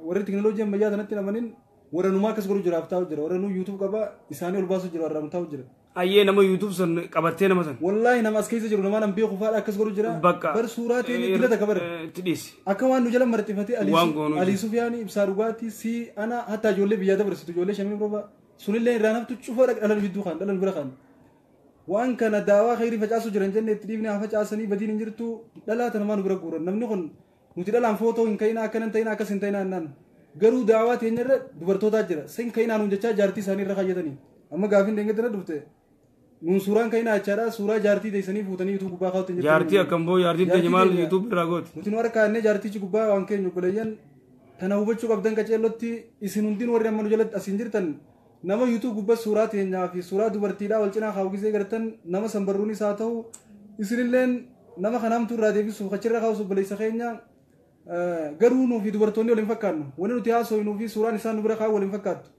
warri teknooloojii ammayyaa sanatti namanin warra numaa akkas godhu jiraaf taa'u jira, warra nu YouTube qaba isaanii ol baasu jira, warra nu taa'u jira. Ayyee, nama YouTube san qabattee nama san. Wallaahi nama as keessa jiru, nama nan beeku faadha akkas godhu jira. Bakka. Bar suuraa ta'e dila takka bara. Itti dhiisi. Akka waan nu jala marxifatee Waan goonuu Alii Sufiyaanii, Ibsaa Dhugaatii, si ana hatta ijoollee biyyaa dabarsitu, ijoollee shamii roba sunillee irraa naftu cufa dhala nu jidduu kan dhala nu bira kan. Waan kana daawaa khayrii facaasu jiran jenne itti dhiifne, haa facaasanii, badiin hin jirtu. Dhalaa tanamaa nu bira guuran. Namni kun nuti dhalaan footoo hin ka'inaa, akkanan ta'inaa, akkas hin ta'inaa jennaan. Garuu daawaa teenyarra dubartootaa jira. Sin ka'inaa nuun jechaa jaartii isaanii irra kaayyatanii. Amma gaafiin deengatti na dhufte. Nuun suuraan ka'inaa jechaadha, suuraa jaartii teessanii fuutanii YouTube gubbaa kaa'utti hin jirtu. Jaartii akkam boo, jaartiin teenya maal YouTube irraa gooti? Nuti nu harkaa innee jaartichi gubbaa waan keenya. Obboleeyyan tana hubachuu qabdan qaceellotti, isin hundin warri amma nu jalatti asiin jirtan, nama YouTube gubbaa suuraa teenyaa fi suuraa dubartiidhaa wal cinaa kaa'u gisee gartan, nama san barruunis haa ta'u isinilleen nama kanaamtu irraa deebisuuf achirra kaa'us obboleessa keenya. Garuu nuu fi dubartoonni wal hin fakkaannu. Wanni nuti haasofnuu fi suuraan isaan nu bira kaa'u wal hin fakkaattu.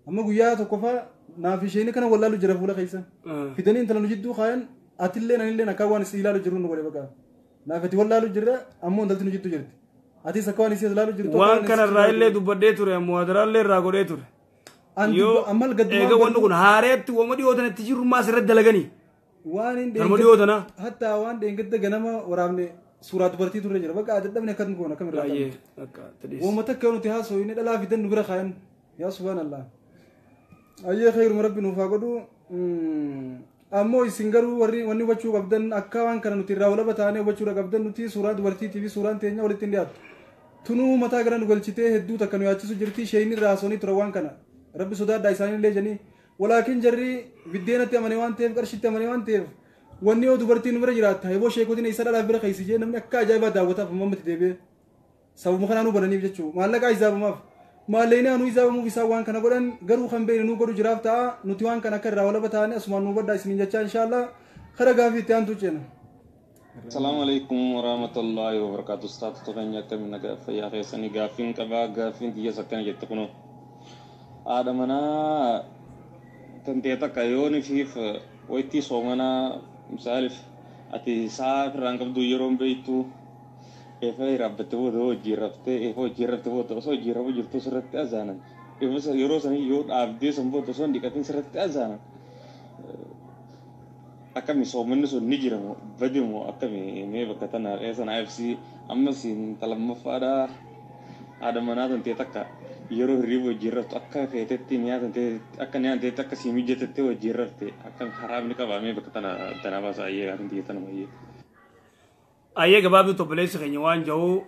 Amma guyyaa tokko faa Naaf isheen kana wallaalu jira fuula keessa. Fidanii intala nu jidduu kaayan atillee anillee akka waan isii ilaalu jiru nu godhe bakka. Naaf ati wallaalu jirra ammoo intalti nu jidduu jirti. Atis akka waan isii ilaalu jirtu. Waan kanarraa illee dubbadhee ture muhaadaraallee irraa godhee ture. Yoo eega wanni kun haareetti wama dhiyoo tanatti jiru maas irratti dalaganii. Waan hin Kanuma dhiyoo tana. Hatta waan dheengadda ganama waraabne suuraa dubartii turre jira. Bakka dadhabne akkam goona akkam irraa ta'e. Wama takka nuti haasoo inni dhalaa fidan nu bira kaayan. Yaa subhaanallah. Ayyee khayruma rabbi nuuf haa godhu. Ammoo isin garuu warri wanni hubachuu qabdan akka waan kana nuti irraa walaba taanee hubachuudha qabdan nuti suuraa dubartiitii fi suuraan teenya walitti hin dhiyaattu. Tunuu mataa gara nu galchitee hedduu takka nu yaachisu jirti isheen irraa haasonii ture waan kana. Rabbi sodaadhaa isaanii janii. Walaakin jarri biddeenatti amane waan ta'eef qarshitti amane waan ta'eef wanni yoo dubartiin bira jiraatta heeboo sheekotiin isa dhalaaf bira keessa jee namni akka ajaa'ibaa daawwataaf ammatti deebi'ee sababuma kanaa nu bananiif jechuudha maallaqaa isaabumaaf maalleen anuu isaabamuuf isaan waan kana godhan garuu kan beeknu nu godhu jiraaf ta'a nuti waan kana akka irraa walaba taane asumaan nu baddaa isiniin jechaa inshaallah kara gaafii itti aantu ceena. Assalamu alaikum warahmatullahi wabarakatuh. Ustaaz keenya akkamiin nagaa fayyaa keessanii gaaffiin qabaa gaaffiin xiyya sakkana jette kunoo. Haadha manaa tantee takka yoon ifiif wayitii soomanaa misaaliif ati sa'a irraan qabdu yeroon beektu efa raabbatte booda hojii raftee efa hojii raftee booda osoo hojii rafu jirtu sirratti azaanan efa yeroo sanii yoo dhaabdee san booda osoo hin dhiqatin sirratti azaanan akkami soomanni sun ni jira moo badi moo akkami mee bakka tana sana FC ammas talammaffaadhaa haadha manaa tantee takka yeroo hirriba hojii raftu akka feetetti akka nyaanteetti akka sii mijatetti hojii rafte akka haraamni qabaamee bakka tana tanaa baasaa ayyee gaafa xiyya tana baay'ee. Ayyee gabaabduu obboleessi keenya waan jiru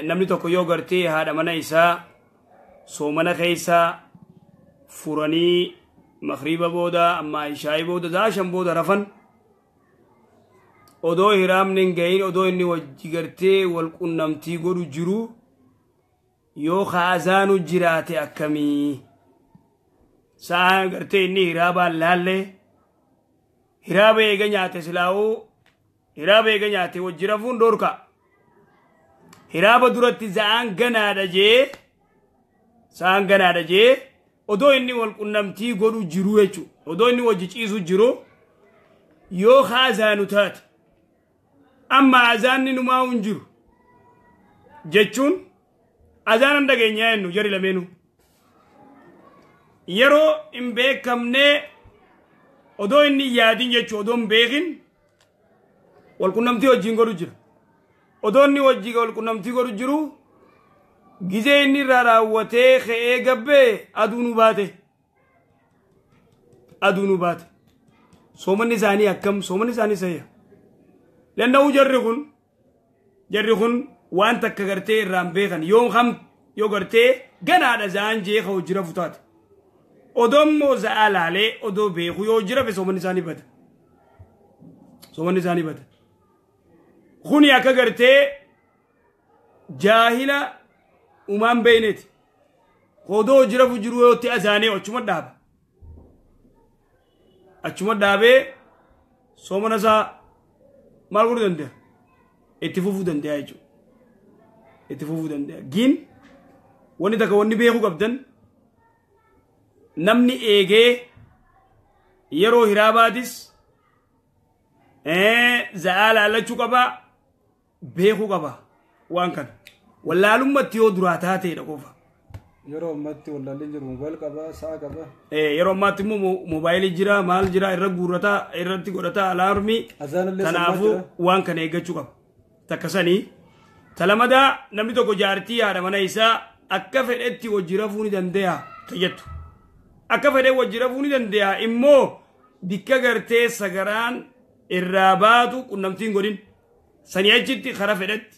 namni tokko yoo gartee haadha mana isaa soomana keessa furanii makriiba booda amma ishaayii booda zaashan booda rafan odoo hiraamni hin gahin odoo inni wajji gartee wal qunnamtii godhu jiru yoo kaazaanu jiraate akkamii sa'aan gartee inni hiraabaan laallee hiraaba eega nyaate silaa'uu hiraaba eega nyaate wajji rafuun dhorka hiraaba duratti sa'aan ganaadha jee odoo inni wal qunnamtii godhu jiru jechuudha odoo inni wajji ciisu jiru yoo kaazaanu taate amma azaanni numaa hin jiru jechuun azaanan dhageenyaa jennu jari lameenu yeroo hin beekamne odoo inni yaadin jechuu odoo hin beekin walqunnamtii wajjin godhu jira odoo inni wajjin walqunnamtii godhu jiru gizee inni irraa raawwatee ka'ee gabbee aduu nu baate soomanni isaanii akkam soomanni isaanii sayya lanna'uu jarri kun waan takka gartee irraan beekan yoo ham yoo gartee ganaadha za'aan jee ka hojii rafu taate odoo immoo za'aa laalee odoo beeku yoo hojii rafe soomanni isaanii bada kuni akka gartee jaahila umaan beeyneeti odoo hojii rafu jiru yoo itti azaanee achuma dhaabee soomana isaa maal godhuu danda'a itti fufuu danda'a jechuudha. Itti fufuu danda'a. Gin wanni takka wanni beekuu qabdan namni eegee yeroo hiraabaatis za'aa laallachuu qaba beekuu qaba waan kana. Wallaalummatti yoo duraa taateedha qofa. Yeroo ammaatti wallaalleen jiru moobaayil qaba sa'a qaba. Yeroo ammaatti immoo moobaayilii jira maal jira irra guurrataa irratti godhataa alaarmii kanaafuu waan kana eeggachuu qaba. Takka sanii talamadaa namni tokko jaartii haadha mana isaa akka fedhetti wajji rafuu ni danda'a tayyattu. Akka fedhee wajji rafuu ni danda'a immoo bikka gartee sagaraan irraa baatu qunnamtiin godhin sanii achitti kara fedhetti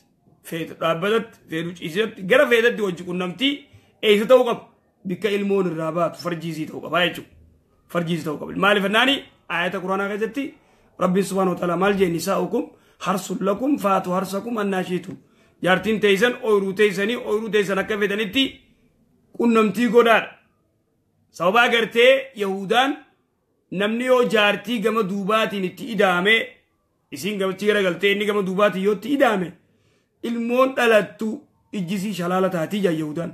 feetu dhaabbatatti feetu ciisetti gara fedhetti wajji qunnamtii eessa ta'uu qaba bikka ilmoon irraa baatu farjiisii ta'uu qaba jechuudha. Farjiisii ta'uu qaba. Maaliif jennaani ayata quraanaa keessatti rabbiin subhaanahu wa ta'ala maal jee nisaa'ukum harsun lakum faatu harsakum annaa shiitum. Jaartiin teessan ooyiruu teessanii ooyiruu teessan akka fedhanitti qunnamtii godhaadha. Sababa agartee Yahudaan namni yoo jaartii gama duubaatiin itti ida'ame isiin gamachi garagaltee inni gama duubaatiin yoo itti ida'ame ilmoon dhalattu ijjisii shalaala taatii jaa Yahudaan.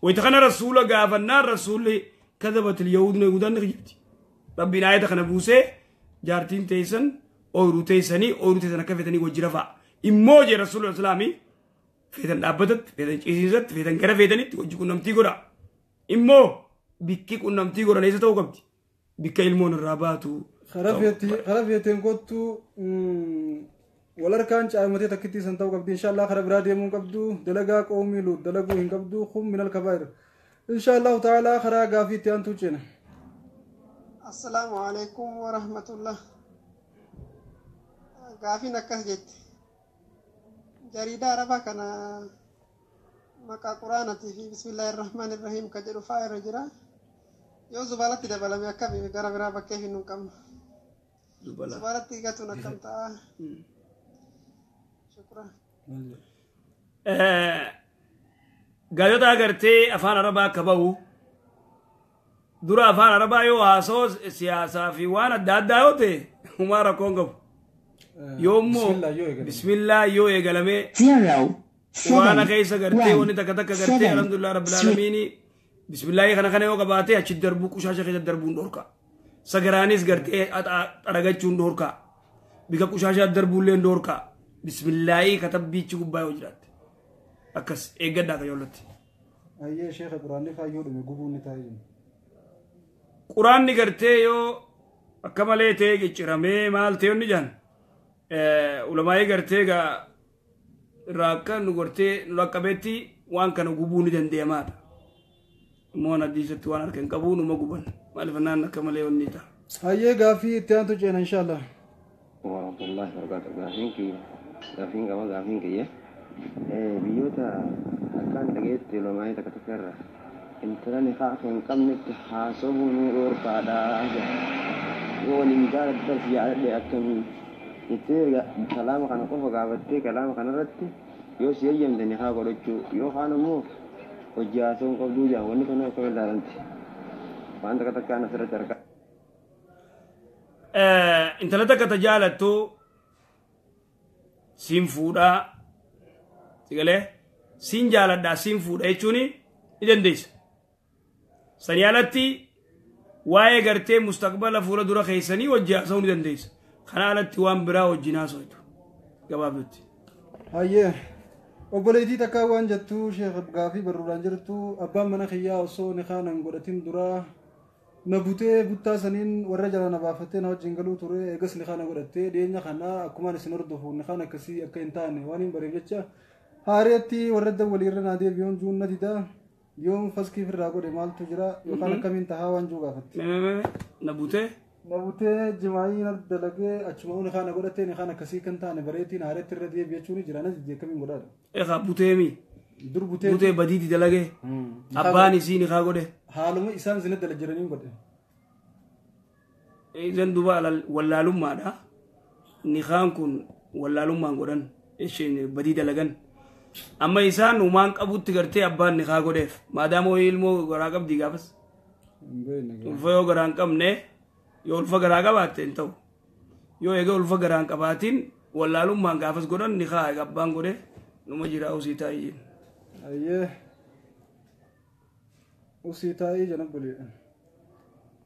Wayita kana rasuula gaafannaan rasuulli Kadabat il-yahuudna yahuudaan ni kijibti. Rabbiin aayata kana buusee jaartiin teessan ooyiruu teessanii ooyiruu teessan akka feetanii wajji rafaa. Immoo jee rasuulli islaamii feetan dhaabbatatti feetan ciisiisatti feetan gara feetanitti wajji qunnamtii godha. Immoo bikki qunnamtii godhan eessa ta'uu qabdi? Bikka ilmoon irraa baatu. Karaa feeteen kottu walarkaan caamatee takkitti san ta'uu qabdi. Inshaallah karaa biraa deemuu hin qabdu. Dalagaa qoomii luut dalaguu hin qabdu. Kun minal kabaa'ir. Inshaallahu ta'ala karaa gaafii itti aantuu ceena. Assalaamu alaikum wa rahmatullah. Gaafiin akkas jetti. Jariidaa Arabaa kana maqaa Quraanatii fi Bismillaahi Rahmaani Rahiim ka jedhu fa'aa irra jira. Yoo zubaalatti dabalame akkami gara biraa bakkee hin qabnu. Zubaalatti gatuun akkam ta'a? Shukran. Gaazexaa agartee afaan Arabaa akka bahu dura afaan Arabaa yoo haasoo siyaasaa fi waan adda addaa yoo ta'e humaa rakkoon qabu. Yoommoo bismillaa yoo eegalamee quraana keessa gartee wanni takka takka gartee alhamdulillah rabbil aalamiini bismillaahi kana kana yoo qabaate achi darbuu qushaasha keessa darbuun dhorka. Sagaraanis gartee xaragachuun dhorka. Bika qushaashaa darbuullee dhorka. Bismillaahi katabbiichi gubbaa yoo jiraatte. Akkas eeggadhaa kan yoollatti. Ayyee sheekha quraanni faayyoo dhume gubuun ni taa'ee. Quraanni gartee yoo akka malee ta'e cicciramee maal ta'e inni jaan ulamaa'ee gartee gaa irraa akka nu gartee nu laqqabeetti waan kana gubuu ni danda'amaadha. Immoo hadiisatti waan harka hin qabu numa guban maaliif naan akka malee wanni ta'a. Ayyee gaafii itti aantu ceena inshaallah. Warahmatullahi wabarakatuh. Gaafiin kiyya gaafiin qaba gaafiin kiyya. Biyyoota akkaan dhageetti ulamaa'ee takka takka irra intala nikaa hin qabnetti haasawuu ni dhorkaadha. Yoo waliin jaalattas jaaladhe akkamii jettee kalaama kana qofa gaafattee kalaama kanarratti yoo si eeyyamte nikaa godhachuu yookaan immoo hojii haasawuu qabduu jaa wanni kun akkam ilaalamti. Waan takka takkaan asirratti argaa. Intala takka ta jaalattu siin fuudhaa sigalee siin jaaladhaa siin fuudha jechuun ni dandeessa. Sanii alatti waa'ee gartee mustaqbala fuula dura keessanii wajji haasa'uu ni dandeessa. Kana alatti waan biraa wajjin haasa'u gabaabdutti. Hayyee obboleettii takkaa waan jettu sheekh gaafii barruudhaan jirtu abbaan mana kiyyaa osoo nikaa nan godhatin duraa na butee buttaa saniin warra jala na baafattee na wajjin galuu ture eegas nikaa na godhattee dhiyeenya kana akkumaan isin hordofu nikaan akkasii akka hin taane waan hin bareef jecha haareetti warra dawwaliirra naa deebi'uun juun na dida yoom faskii firraa godhe maaltu jira yookaan akkamiin tahaa waan juu gaafatti. Na butee? Na butee jimaayii na dalagee achuma nikaa na godhattee nikaan akkasii kan taane bareetiin haareetti irra deebi'achuun jira na didee akkamiin godhaadha. Egaa buteemi. Dur butee. Butee badiiti dalagee. Abbaan isii nikaa godhe. Haaluma isaan zina dala jiraniin godhe. Isan duuba wallaalummaadha. Nikaan kun wallaalummaan godhan isheen badii dalagan. Amma isaan uumaan qabutti gartee abbaan nikaa godheef. Maadaama hooyi ilmoo garaa qabdii gaafas. Ulfa yoo garaa hin qabne yoo ulfa garaa qabaatte hin ta'u. Yoo egaa ulfa garaa hin qabaatiin wallaalummaan gaafas godhan nikaa abbaan godhe numa jira usii taa'ii. Ayyee. Usii taa'ii jana bulee.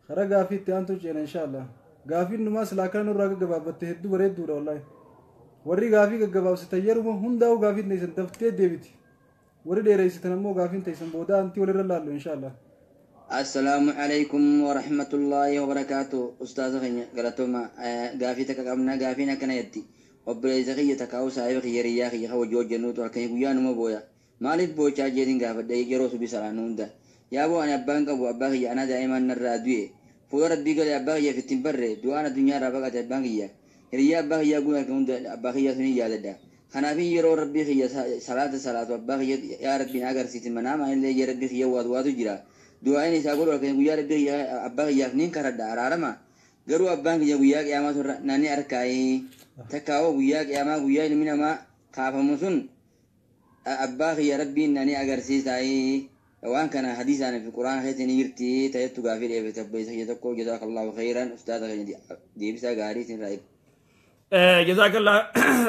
Karaa gaafii itti aantu ceena inshaallah. Gaafiin numaa silaa kana nurraa gaggabaabbatte hedduu bareedduudha wallaahi. Warri gaafii gaggabaabsitan yeruma hundaa'u gaafiin teessan daftee deebiti. Warri dheereessitan ammoo gaafiin teessan booda antii walirra laallu inshaallah. Assalaamu alaikum warahmatullaahi wabarakaatu. Ustaaza keenya galatooma gaafii takka qabna gaafiin akkana jetti. Obboleessa kiyya takkaa'u saahiba kiyya riyyaa kiyya kan wajji hojjennuutu halkanii guyyaa numa booya. Maaliif boochaa jeetiin gaafadhe yeroo subii salaannu hunda. Yaaboo ani abbaan qabu abbaa kiyya anaa daa'imaan narraa du'e. Fuula rabbii galee abbaa kiyyaaf ittiin barre du'aan addunyaa irraa baqate abbaan kiyya. Hiriyyaa abbaa kiyyaa guun halkan hunda abbaa kiyyaa suni yaadadha. Kanaafin yeroo rabbii kiyya salaata salaatu abbaa kiyya yaa rabbiin agarsiisi manaamaa illee yaa rabbii kiyya waatu waatu jira. Du'aan isaa godhu halkan guyyaa rabbii kiyya abbaa kiyyaaf niin kadhadha araarama. Garuu abbaan kiyya guyyaa qiyaamaa turra naannii harkaa'ee takkaawoo guyyaa qiyaamaa guyyaa ilmi namaa kaafamu sun abbaa kiyya rabbiin naannii agarsiisaayee waan kana hadiisaan fi quraana keessa ni jirti ta'ettu gaafii dheebete obboleessa kiyya tokko jazaakallahu khayran ustaaza keenya deebisaa gaarii isin irraa eegu. Jazaakallah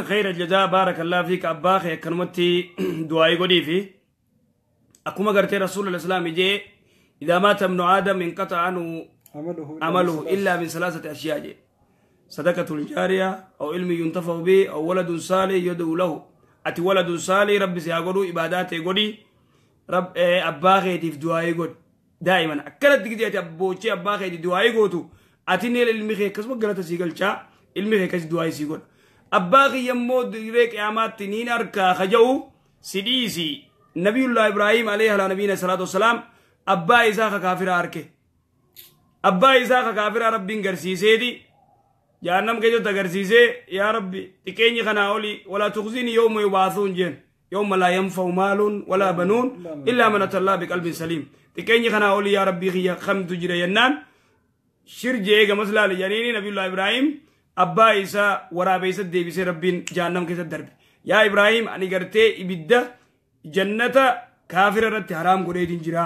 khayra jazaa baarakallah fiika abbaa kee akkanumatti du'aayii godhii fi akkuma gartee rasuulul islaam ijee إذا مات ابن آدم انقطع عنه عمله إلا من ثلاثة أشياء جي. صدقة الجارية أو علم ينتفع به أو ولد صالح يدعو له. أتي ولد صالح ربي سيقولوا عبادات يقولي رب أبا خيتي في دعاء يقول دائما أكلت تجي أتي أبوشي أبا خيتي دعاء يقولوا أتيني العلم خير كسب غلطة سيقول شا علم خير كسب دعاء سيقول أبا خي يموت ريك أمات تنين أركا خجو سديسي نبي الله إبراهيم عليه على نبينا الصلاة والسلام أبا إسحاق كافر أركه أبا إسحاق كافر ربي غرسيسي جهنم كيجو تغرسيسي يا ربي تكيني خناولي ولا تخزيني يوم يبعثون جن يوم لا ينفع مال ولا بنون إلا من أتى الله بقلب سليم تكيني خناولي يا ربي خيا خم تجري ينان شرجي مثلا لجنيني نبي الله إبراهيم أبا إسحاق ورابي ديبسي ربي جهنم كيسا درب يا إبراهيم أني قرتي إبدا جنة كافر رت حرام قريتين جرا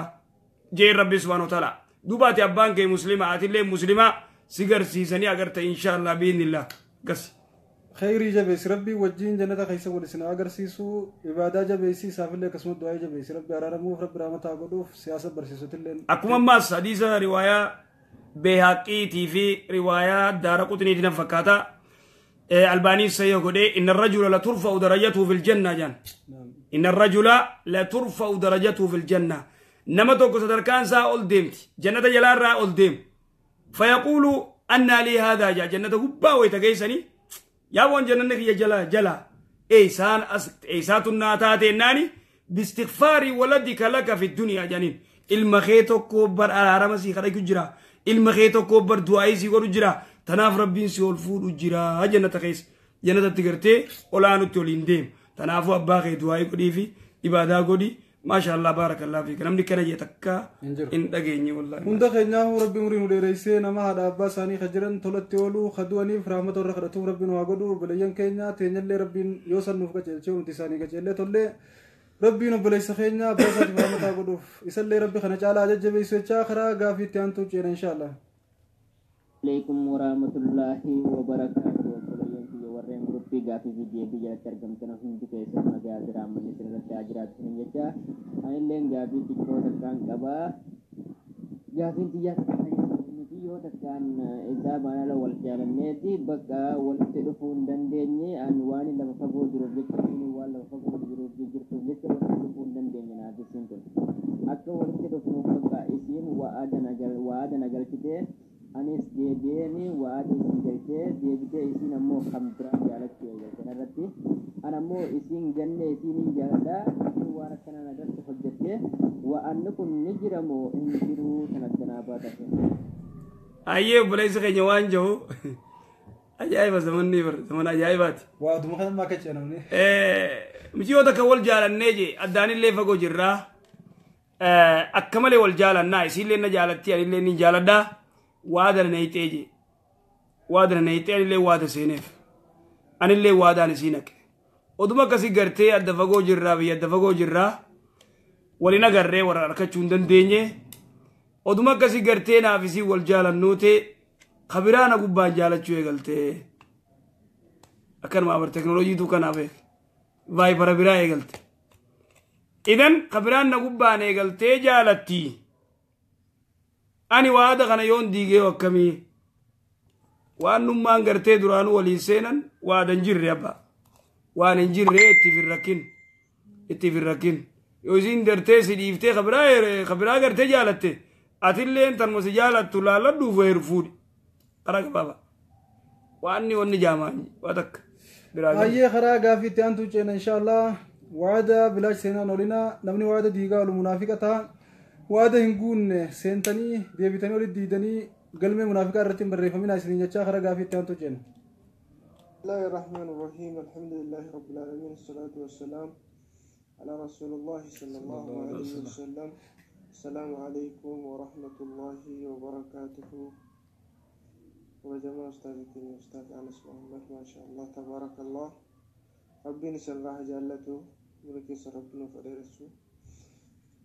جي ربي سبحانه وتعالى دوباتي أبان كي مسلمة آتي لي مسلمة سيجر سيزني أجرت إن شاء الله بإذن الله قص خيري جبيس ربي وجين جنة خيسة ولسنا أجر سيسو عبادة جبيسي سافل لك اسمه دعاء جبيس ربي أرارمو رب رحمة أقولوف سياسة برسيسو تلين أكما ماس حديثة رواية بيهقي تي رواية دارقطني تنا فكاتا ألباني سيقول إن الرجل لترفع درجته في الجنة جان. إن الرجل لترفع درجته في الجنة نما توكو صدركان سا أول ديمت جنة جلال را أول ديم فيقول أن لي هذا جا جنة غبا ويتجيسني يا وان جنة يا جلا جلا إيسان إيساتنا تاتي باستغفار ولدك لك في الدنيا جانين المخيتو كبر على رمسي خرج جرا المخيتو كبر دعائي سيقول جرا تناف ربين سيول فود جرا جنة خيس جنة تجرتي ولا نتولين ديم تنافو أباخي دعائي كودي في إبادة كودي ما شاء الله بارك الله فيك نمني كان يتكا إن دقيني والله هندا خيناه ربي مرين وليريسي نما هذا أبا ساني خجرن تولت تولو خدواني فرحمة الرخرتو ربي نواقدو بليان كينا تينيل ربي يوصل نفقة جلشو انتساني كجلة تولي ربي نبليس خينا أبا ساني فرحمة أقدو إسلي ربي خنا جالا جبي سويتشا خرا غافي تيانتو جير إن شاء الله عليكم ورحمة الله وبركاته warreen gruppii gaafii fi deebii jalatti argamtan hundi keessan nagaa jiraammanni sirriitti haa jiraattan jecha anilleen gaafii xiqqoo takkaan qabaa. Gaafiin xiyyaa nuti yoo takkaan isaa baanala wal jaalanneeti bakka walitti dhufuu hin dandeenye an waan lafa fagoo jiruuf jecha inni waan lafa fagoo jiruuf jirtuuf jecha walitti dhufuu hin dandeenye naaf isiin kun akka walitti dhufnuuf bakka isiin waada na galchitee anis deebi'een waada isin galchee deebitee isiin ammoo kan biraa jaalachuu eegalte irratti an ammoo isiin ganne isiin hin jaaladha isiin waan akkanaan irratti hojjette wa'anni kun ni jira moo hin jiru kan addanaa baatase. Ayyee obboleessi keenya waan jiru ajaa'iba zamanni bar zaman ajaa'ibaati. Waaduma kana maa kachaa namni. Michiyoo takka wal jaalannee jee addaanillee fagoo jirraa akka malee wal jaalannaa isiillee na jaalatti anillee ni jaaladhaa. Waada na hiixee waada na hiixee anillee waada seeneef anillee waadaan isii naqe oduma akkasii gartee adda fagoo jirraa biyya adda fagoo jirraa waliin agarree warra harkachuu hin dandeenye oduma akkasii gartee naaf isii wal jaalannuute kabiraa na gubbaan jaalachuu eegaltee akkanuma abar teknooloojiitu kanaaf vaayipara biraa eegalte idan kabiraan na gubbaan eegaltee jaalatti. Ani waada kana yoon diigee akkamii waan nummaan gartee duraanuu waliin seenan waada hin jirre abbaa waan hin jirre itti firrakkin yoo isiin gartee si dhiiftee kabiraa gartee jaalatte atilleen tanuma si jaalattu laalladhuuf heeru fuudhi karaa gabaabaa waan inni wanni jaamaa waa takka biraa. Ayyee karaa gaafii itti aantu ceena inshaallah waada bilaash seenaan olinaa namni waada diigaa olu munaafiqa ta'a. Waada hin guunne seentanii deebitanii olitti diidanii galmee munaafiqaa irratti hin barreeffamin isiniin jechaa karaa gaafii itti aantu ceena. بسم الله الرحمن الرحيم الحمد لله رب العالمين الصلاة والسلام على رسول الله صلى الله عليه وسلم السلام عليكم ورحمة الله وبركاته وجماعة أستاذتي أستاذ أنس محمد ما شاء الله تبارك الله ربي نسأل الله جلته ملكي ربنا فريرسو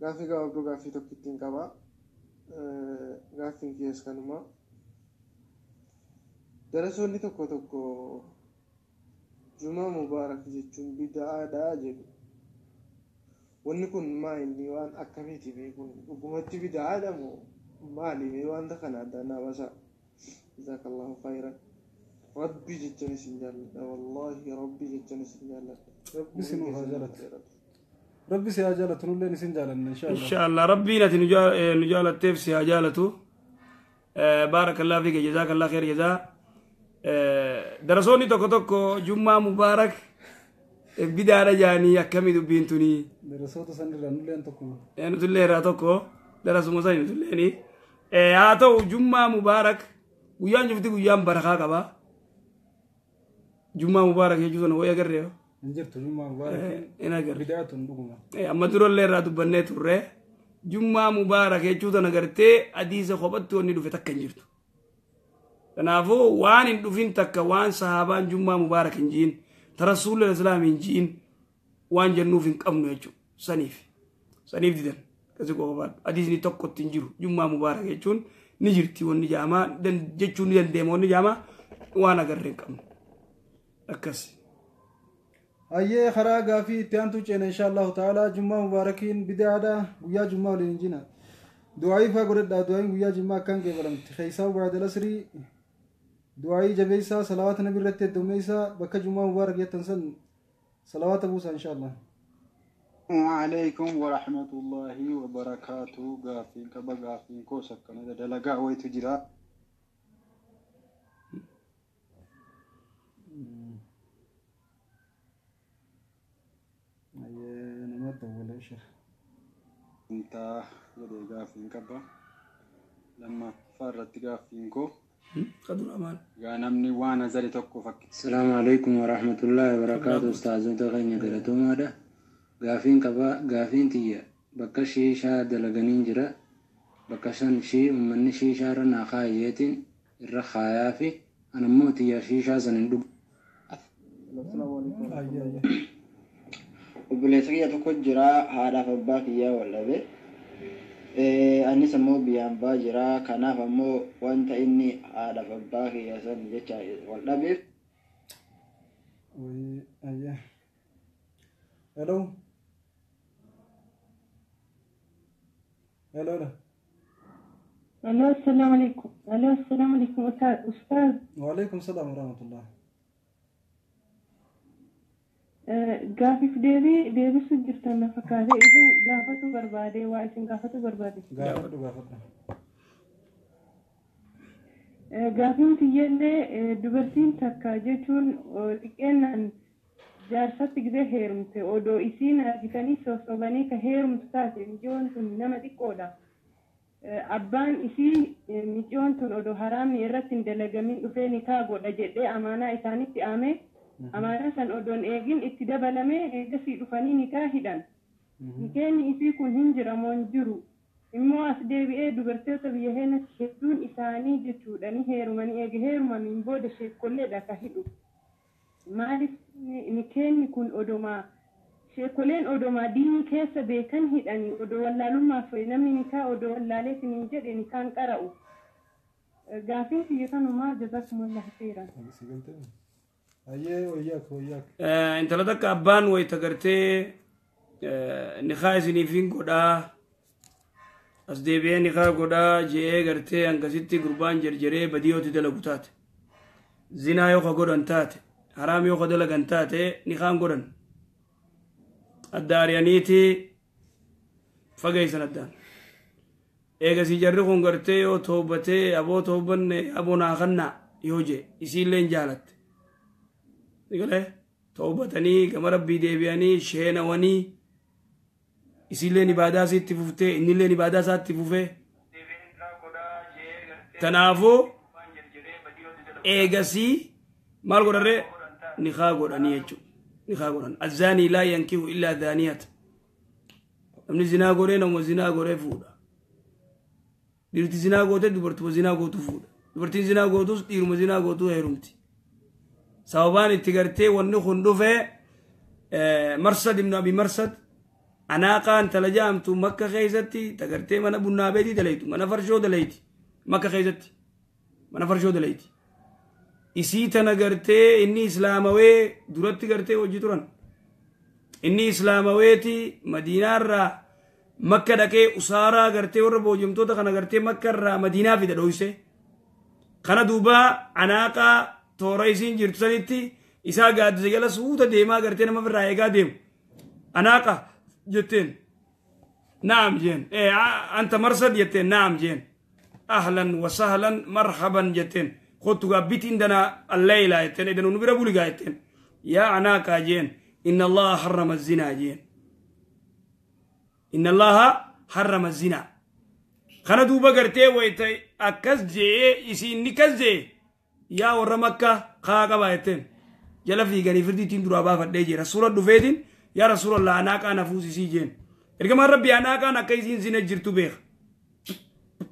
Gaafii gabaabduu gaafii tokkittiin qaba. Gaafiin kiyyaas kanuma. Darasoonni tokko tokko Jumaa Mubaarak jechuun bid'aadha jedhu. Wanni kun maa inni waan akkamiiti beekuun dhugumatti bid'aadha moo maali mee wanta kana addaan naa baasaa. Jazaakallahu khayran. Rabbi jechan isin jaalladha, wallaahi rabbi jechan isin jaalladha. Rabbi si nuuf haa jaalatu. Rabbi si haa jaalatu, nulleen isin jaalanna insha Allah. Inshallah rabbiin ati nu jaalatteef si haa jaalatu. Baarakallah fiika, jazaakallah khair jazaa. Darasoonni tokko tokko Jummaa Mubaarak bidaadha jaanii, akkamii dubbiin tunii? Darasoota sanirraa nulleen tokkuma. Nutullee irraa tokko, darasuma sani nutulleeni. Haa ta'u, Jummaa Mubaarak guyyaan cufti guyyaan barakaa qaba. Jummaa Mubaarak jechuu sana wayi agarree? Hin jirtu Jummaa Mubaarakiin. Hin agarre. Bidaatun dhuguma. Amma durallee irraa dubbannee turre. Jummaa Mubaarak jechuu tana gartee hadiisa kophatti wanni dhufe takka hin jirtu. Kanaafuu waan hin dhufin takka, waan sahaabaan Jummaa Mubaarak hin jiin, ta Rasuulli Islaam hin jiin, waan jennuuf hin qabnu jechuudha. Saniif. Saniif didan. Kasi qofaadhu. Hadiisni tokkotti hin jiru. Jummaa Mubaarak jechuun ni jirti wanni jaamaa jechuun ni dandeema wanni jaamaa waan agarree hin qabnu. Akkas. Hayyee, karaa gaafii itti aantu ceena insha Allahu ta'ala. Jummaa Mubaarakiin bidaadha, guyyaa Jummaa waliin hin jina. Du'aayii faa godhadhaa, du'aayiin guyyaa Jummaa akkaan qeebalamti. Keessaa ba'da lasrii du'aayii jabeessaa, salawaata nabi irratti heddummeessaa, bakka Jummaa Mubaarak jettan san salawaata buusaa insha Allah. Waalaikum warahmatullahi wabarakaatu. Gaaffiin qaba, gaaffiin koos akkanadha. Dalagaa wayitu jira. Hayyee, nama dawwalee shira. Intaa jedhee gaaffiin qaba. Lammaffaa irratti gaaffiin koo. Kadura maal? Egaa namni waan azali tokko fakki. Asalaamu alaikum warahmatullahi wabarakaatu. Ustaazota keenya galatoomaadha. Gaafiin qaba, gaafiin tiyya bakka shiishaa dalaganiin jira. Bakka san shii uummanni shiishaa irra naa kaayyeetiin irra kaayaa fi anammoo tiyya shiishaa san hin dhugu. Hayyee. Obboleessa kiyya tokko jira, haadhaaf abbaa kiyyaa wal dhabe. Anis ammoo biyyaan baa jira, kanaaf ammoo wanta inni haadhaaf abbaa kiyya san jecha wal dhabeef. Wayii, hayyee. Hello. Hello, hello. الو، السلام عليكم، الو، السلام عليكم أستاذ أستاذ. وعليكم السلام ورحمة الله. Gaafiif deebii deebisuu jirtan na fakkaate, isin gaafatu barbaade, waa isin gaafatu barbaade. Gaafadhu, gaafadhu. Gaafiin tiyyallee dubartiin takka jechuun xiqqeennaan jaarsatti gisee heerumte, odoo isiin argitanii sossobanii ka heerumtu taate, mijiyoon tun nama xiqqoodha. Abbaan isii mijiyoon tun odoo haraamni irratti hin dalagamin dhufee nikaa godha jedhee amaanaa isaanitti aame, amaanaa san odoon eegin itti dabalame, eegasii dhufanii nikaa hidhan. Nikeenni isii kun hin jira moo hin jiru? Immoo as deebi'ee dubartoota biyya keenyatti hedduun isaanii jechuudha ni heerumanii, eega heerumaniin booda sheekolleedha ka hidhu. Maaliif nikeenni kun odomaa sheekoleen odomaa diinii keessa beekan hidhanii, odoo wallaalummaaf namni nikaa odoo wallaaleetiin hin jedhe nikaan qara'u. Gaafiin kiyya kanumaa, jazakumullahu khairan. Hayyee, wayyaak wayyaak. Intala takka abbaan wayita gartee nikaa isiniifin godhaa, as deebi'ee nikaa godhaa je'ee gartee hangasitti gurbaan jerjeree badiyooti dalagu taate, zinaa yoo ka godhan taate, haraam yoo ka dalagan taate, nikaan godhan, adda ari'aniiti fageessan addaan. Eegasii jarri kun gartee yoo toobatee, aboo toobanne, aboo naa kannaa yoo jee, isiilleen jaalatte galee toobatanii gama rabbii deebi'anii sheenawanii, isiilleen ibaadaa isiitti fuftee, innilleen ibaadaa isaatti fufee, tanaafuu eegasii maal godharree nikaa godhanii jechuudha. Nikaa godhan. الزاني لا ينكح إلا زانية. Namni zinaa godhee nama zinaa godhee fuudha. Dhiirti zinaa goote dubartuma zinaa gootu fuudha. Dubartiin zinaa gootus dhiiruma zinaa gootu heerumti. Sababaan itti gartee wanni kun dhufe, Marsad ibn Abi Marsad anaaqaan tala jaamtu Makka keessatti tagartee mana bunnaa beetii dalaytu, mana farshoo dalayti, Makka keessatti mana farshoo dalayti. Isii tana gartee inni islaamawee duratti gartee hojii turan. Inni islaamaweeti Madiinaarraa Makka dhaqee usaaraa gartee warra boojamtoota kana gartee Makka irraa Madiinaa fida dhoyse. Kana duuba anaaqaa toora isiin jirtu sanitti isaa gaaddisa jala suuta deemaa gartee nama irraa eegaa deemu. Anaaqa jetteen. Naam jeen. Anta Marsad jetteen naam jeen. Ahlan wa sahlan marhaban jetteen. Kottu gaabbiti indana alleyla jetteen idan nu bira buligaa jetteen. Yaa anaaqaa jeen. Inna Allaha harrama zinaa jeen. Inna Allaha harrama zinaa. Kana duuba gartee wayita akkas jee isiin ni kas jee yaa warra Makka kaa qabaa jetteen. Jala fiiganii firdiitiin duraa baafadhee jee rasuula dhufeetiin yaa rasuulallah anaaqaa na fuusisii jeen. Ergamaan rabbi anaaqaan akka isiin zina jirtu beeka.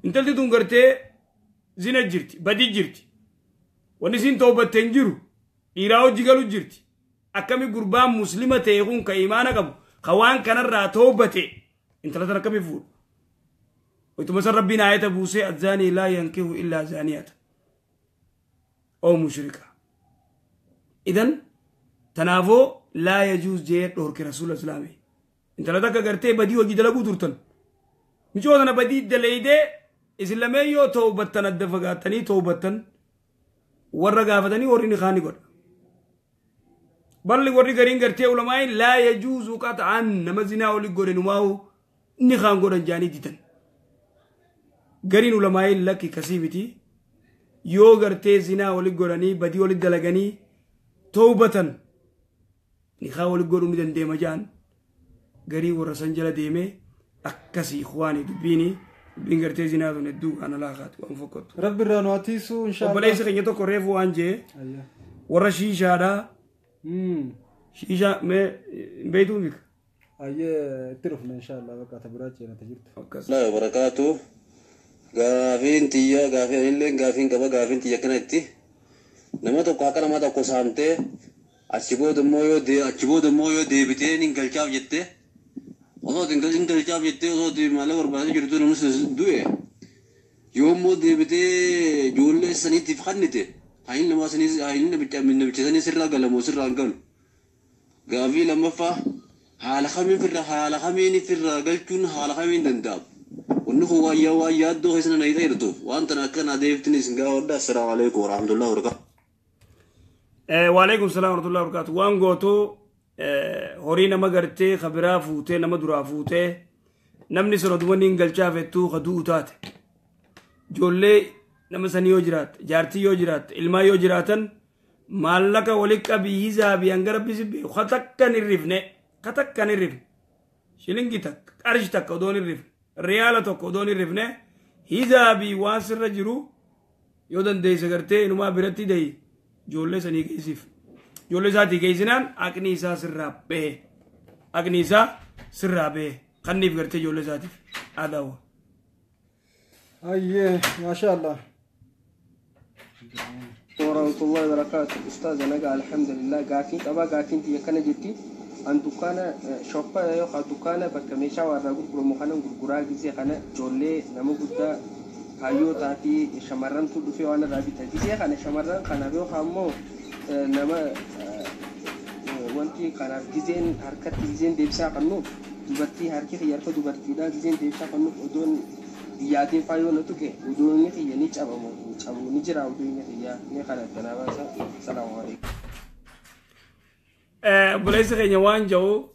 Intalti tun gartee zina jirti badii jirti. Wanni isiin toobatte hin jiru dhiiraa hojii galu jirti. Akkami gurbaan muslima ta'e kun ka imaana qabu ka waan kanarraa toobate intala tana akkami fuudhu. Waytuma san rabbiin aayata buusee azzaanii laa yankihu illaa zaaniyata. Oo mushrika. Idan tanaafoo laa yajuuz jee dhoorke rasuula islaamii. Intala takka gartee badii hojii dalaguu turtan. Micoo tana badii dalaydee isin lameen yoo toobattan adda fagaattanii toobattan warra gaafatanii warri ni kaani godha. Balli warri gariin gartee ulamaayin laa yajuuzu qat'an nama zinaa oli godhe numaahu ni kaan godhan jaanii didan. Gariin ulamaayin lakki kasii miti yoo gartee zinaa oli godhanii badii oli dalaganii toobatan ni kaa oli godhuu ni dandeema jaan. Garii warra san jala deemee akkasii ikhwaanii dubbiini dubbiin gartee zinaa tun hedduu kana laaqaatu waan fokkottu. Rabbi irraa nu hatiisu inshallah. Obboleessi keenya tokko reefu waan jee warra shiishaadhaa. Shiishaa mee hin beektuu mika? Ayyee itti dhufna inshallah bakka ata biraa ceenate jirtu. Allahu barakaatu. Gaafiin tiyya gaafii anillee gaafiin qaba gaafiin tiyya kanatti nama tokko akka nama tokko saamtee achi booda immoo yoo achi booda immoo yoo deebitee hin galchaaf jettee osoo hin galchaaf jettee osoo maallaqa barbaadaa jirtu namni sun du'e yoo immoo deebitee ijoollee saniitiif kennite hayin nama sanii hayin namicha sanii sirraa galamoo sirraa hin galu. Gaafii lammaffaa haala kamiin firraa galchuun haala kamiin danda'amu. Wanni kun waa yaaddoo keessa na jirtu waan tana akkana adeemtin isin gaafadha. Assalaamu alaikum warahmatullahi wabarakatuh. Waalaikum salaam warahmatullahi wabarakatuh. Waan gootu horii nama gartee kabiraa fuutee nama duraa fuutee namni sun oduma inni hin galchaafettuu ka du'u taate. Ijoollee nama sanii yoo jiraatte jaartii yoo jiraatte ilmaan yoo jiraatan maallaqa walitti qabii hizaabii hanga rabbi si beeku ka takka hin hirrifne ka takka hin hirrifne shilingii takka qarshii takka odoon hin hirrifne riyaala tokko odoon hin hirrifne hizaabii waan sirra jiru yoo dandeesse gartee inumaa biratti dahi ijoollee sanii geessiif. Ijoollee isaatii geessinaan haqni isaa sirraa bahe. Haqni isaa sirraa bahe. Kanniif gartee ijoollee isaatiif adawa. Ayyee maashaallah. Warahmatullahi wabarakatuh. Ustaaz nagaa alhamdulillah gaafiin qabaa gaafiin tiyya kana jetti an dukkaana shoppa yookaan dukkaana bakka meeshaa warraa gurguramu kana gurguraa gisee kana ijoollee nama guddaa hayyootaa fi shamarrantu dhufee waan irraa bita gisee kana shamarran kanaaf yookaan immoo nama wanti kanaaf giseen harkatti giseen deebisaa qabnuuf dubartii harki kiyya harka dubartiidhaa giseen deebisaa qabnuuf odoon biyyaatiin faayoo na tuqe odoonni kiyya ni cabamu cabu ni jira odoonni kiyya ni kana danaa baasa. Salaamu alaikum. Obboleessi keenya waan jiru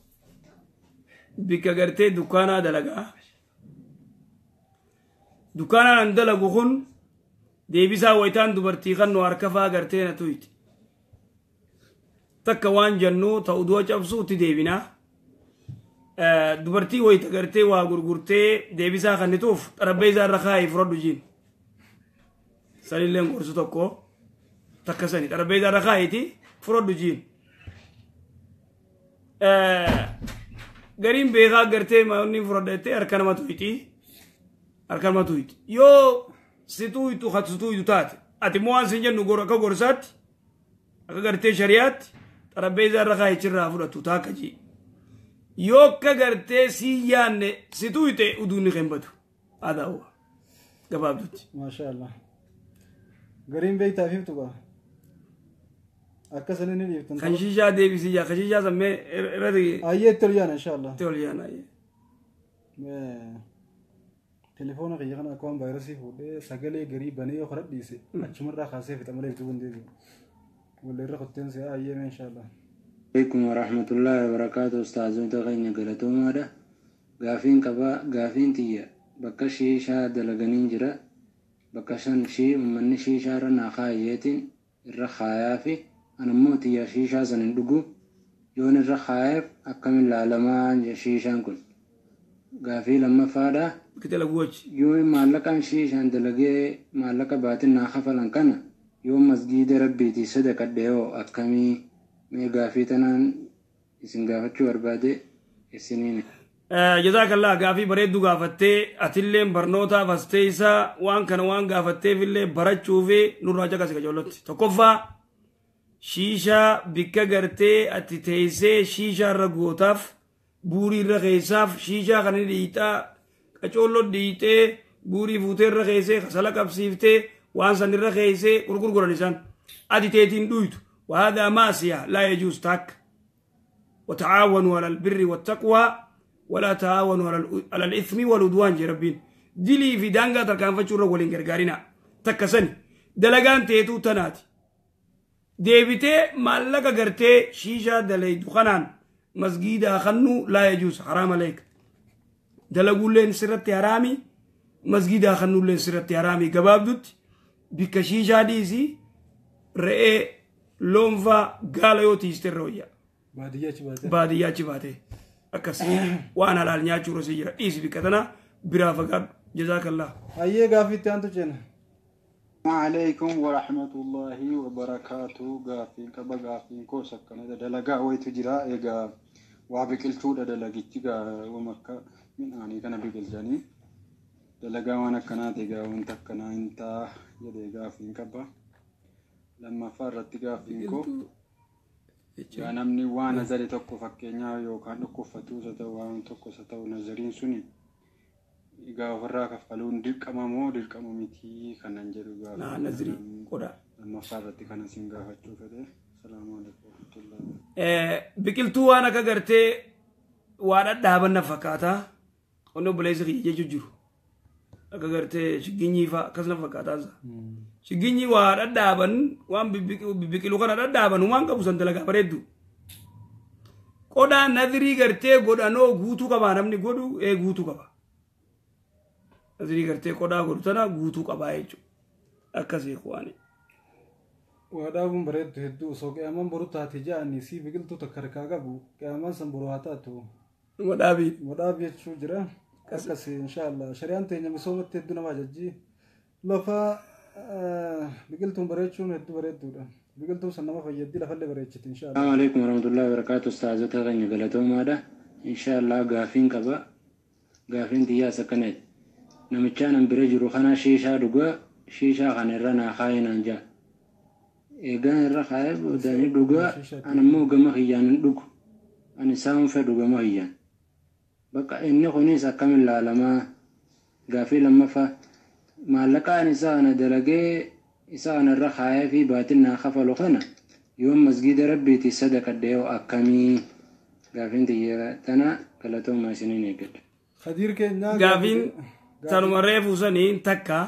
bikka gartee dukkaanaa dalagaa. Dukkaanaan an dalagu kun deebisaa wayitaan dubartii kan nu harka faa gartee na tuyiti. Takka waan jennu ta'u du'a cabsuutti deebinaa. Dubartii wayita gartee waa gurgurtee deebisaa kannituuf xarabbeessaa irra kaa'ee fudhadhu jiin. Sanillee gorsu tokko takka sani xarabbeessaa irra kaa'eeti fudhadhu jiin. Gariin beekaa gartee maa'onni fudhadha jettee harka nama tuyiti. Harka nama tuyiti. Yoo si tuyitu hatu si tuyitu taate ati immoo waan sin jennu akka gorsaatti akka gartee shari'aatti xarabbeessaa irra kaa'ee achirraa fudhatu taakka jii. Yoo akka gartee si yaanne si tuyite uduun ni qembatu. Adaawwa gabaabdutti. Maashaallah. Gariin beektaa fi tuqa. Akkasanii ni dhiiftan. Kan shishaa deebisii jaa kan shishaa sammee irratti. Ayyee itti olyaana inshaallah. Itti olyaana ayyee. Telefoona kiyya kana akka waan vaayirasii fuudhee sagalee garii banee yoo karaa dhiise achumarraa kaasee fixa malee itti hundeebi. Wallee irra kotteen si'a ayyee mee inshaallah. Alaikum warahmatullahi wabarakatuh. Ustaazota keenya galatoomaadha. Gaafiin qabaa gaafiin tiyya bakka shiishaa dalaganiin jira. Bakka shan shii uummanni shiishaa irra naa kaayyeetiin irra kaayaa fi anammoo tiyya shiishaa san hin dhugu. Yoon irra kaayeef akkamiin laalamaa shiishaan kun. Gaafii lammaffaadha. Yoo maallaqaan shiishaan dalagee maallaqa baatin naa kafalan kana yoo masgiida rabbiitii sadaqadhe hoo akkamii mee gaafii tanaan isin gaafachuu barbaade isiniin. Jazaakallah gaafii bareedduu gaafattee atilleen barnootaaf as teessa waan kana waan gaafatteefillee barachuufi nurraa caqasi qajeellotti. Tokkoffaa shiishaa bikka gartee ati teessee shiishaa irra gootaaf buurii irra keessaaf shiishaa kana dhiixaa qacoollo dhiixee buurii fuutee irra keessee kasala qabsiiftee waan san irra keessee gurgurguran isaan ati teetiin dhuytu وهذا معصية لا يجوز تاك. وتعاونوا على البر والتقوى ولا تعاونوا على الإثم والعدوان جربين دلي في دانغا تركان فشورا ولين غرغارينا تكسني دلغان تيتو تناتي ديبتي مالك غرتي شيشة دلي دخانان مسجد خنو لا يجوز حرام عليك. دلغولين سرتي حرامي مسجد خنو لين سرتي حرامي قباب دوت بك شيشة ديسي رئي لونفا غالا يوتي استرويا baadiyyaa achi baatee akkas waan halaal nyaachuu rosii jira dhiisi bikka tana biraa fagaadhu. Jazaakallah. Ayyee gaafii itti aantu ceena. Alaikum warahmatullahi wabarakaatu. Gaafiin qaba gaafiin koos akkanadha. Dalagaa wayitu jira. Egaa waa biqiltuudha dalagichi waan akka midhaanii kana biqilchanii dalagaa waan akkanaati. Egaa wanta akkanaa hin ta'a jedhee gaafiin qaba. Lammaffaa irratti gaafiin koo yaa namni waan nazari tokko fakkeenyaa yookaan dhukkubfatus haa ta'u waan tokkos haa ta'u nazariin suni egaa ofirraa kaffaluun dirqama moo dirqama mitii kanan jedhu gaafa. Nazarii qodaa. Lammaffaa irratti kanan sin gaafachuu fedhe. Salaamu alaikum warahmatullahi. Biqiltuu waan akka gartee waa dhadhaaban fakkaata. Qonni obboleessi kiyya jechuu jiru. Akka gartee shiginyii fa'a akkasuma fakkaataa. Shiginyi waa dhadhaaban waan biqiluu kana dhadhaaban waan qabu san dalagaa bareeddu. Qodaa nazirii gartee godhanoo guutuu qabaa namni godhu guutuu qaba. Nazirii gartee qodaa godhu tana guutuu qabaa jechuudha. Akkasii kuwaani. Waa dhaabuun bareeddu hedduu osoo qiyaamaan boru taate ja'anii si biqiltuu takka harkaa qabu qiyaamaan san boru haa taatu. Wadhaabii. Wadhaabii jechuu jira. Akkasii inshaallah shari'aan teenya misoomatti hedduu nama ajajji. Lafa biqiltuun bareechuun hedduu bareedduudha. Biqiltuun san nama fayyaddi lafallee bareechiti inshaallah. Assalamu alaikum warahmatullahi wabarakatuh. Ustaazota keenya galatoomaadha. Inshaallah gaafiin qaba. Gaafiin xiyyaas akkanatti. Namichaan an bira jiru kana shiishaa dhugaa shiishaa kana irra naa kaayinaan jaa. Eegaan irra kaayee boodanii dhugaa an ammoo gama kiyyaan hin dhugu. Ani isaan fedhu gama kiyyaan. Bakka inni kunis akkamiin laalamaa gaafii lammaffaa maallaqaan isaa ana dalagee isaa ana irra kaayee fi baatin naa kafalu kana yoo masgiida rabbiitii sadaqadhe yoo akkamii gaafiin xiyyeera tana galatoomaa isiniin eeggadha. Khadiir keenya Gaafiin tanuma reefuu saniin takka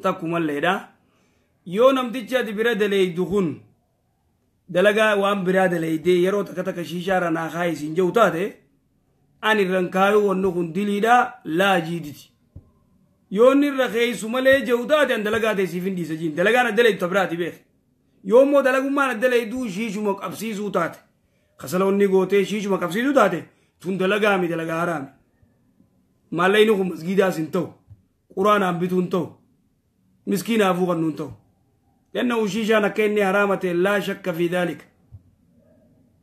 takkumalleedha. Yoo namtichi ati bira daleeydu kun dalagaa waan biraa daleeydee yeroo takka takka shiishaa irra naa kaayi siin jedhu taate ani irran kaayuu wanni kun diliidha laa jiiditi. Yoo inni irra keeysu malee jedhu taate an dalagaa ta'e siif hin dhiisa jiin. Dalagaan adda daleeydu biraati beek. Yoo immoo dalagummaan adda daleeyduu shiishuma qabsiisuu taate kasala wanni gootee shiishuma qabsiisuu taate tun dalagaami dalagaa haraami. Maallaqni kun masgiidaas hin ta'u quraanaan bituu hin ta'u miskiinaafuu kan nuun ta'u. لأنه شيشان أكيني حرامة لا شك في ذلك.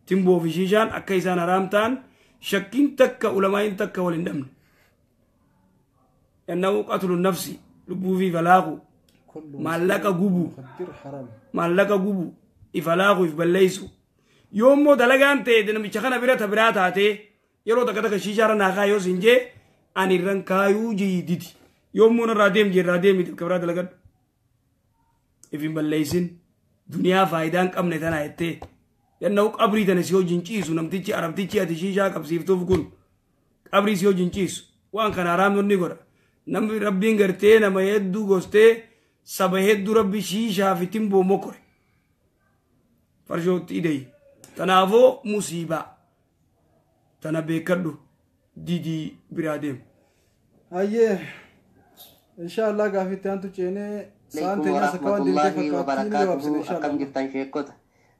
تنبو في شيشان أكيسان حرامتان شكين تك علماء تك ولندمن. لأنه قتل النفس لبو في فلاغو مالك غبو مالك غبو إفلاغو إفبليسو يوم مو دلغان تي دنمي چخنا برا تبرا تاتي يرو تك تك شيشان ناخا يو سنجي أني رنكايو جي ديدي يوم مو نراديم جي راديم كبرا دلغان ifin balleeysin Duniyaa faayidaa hin qabne tana jettee yanna'u qabrii tana si wajjin ciisu namtichi arabtichi ati shiishaa qabsiiftuuf kun qabrii si wajjin ciisu waan kana haraamonni godha. Namni rabbiin gartee nama hedduu gostee saba hedduu rabbi shiishaa fi timboo mokore farshootti ideyi. Tanaafoo musiibaa tana beekadhu didii biraa deemu. Hayyee inshaallah gaafitti aantu ceenee sa'aan alaikum teenyaas akka waan deemtee warahmatullahi fakkaatti ni gabaabsine wabarakatuhu. inshaallah. Akkam jirtan sheekota?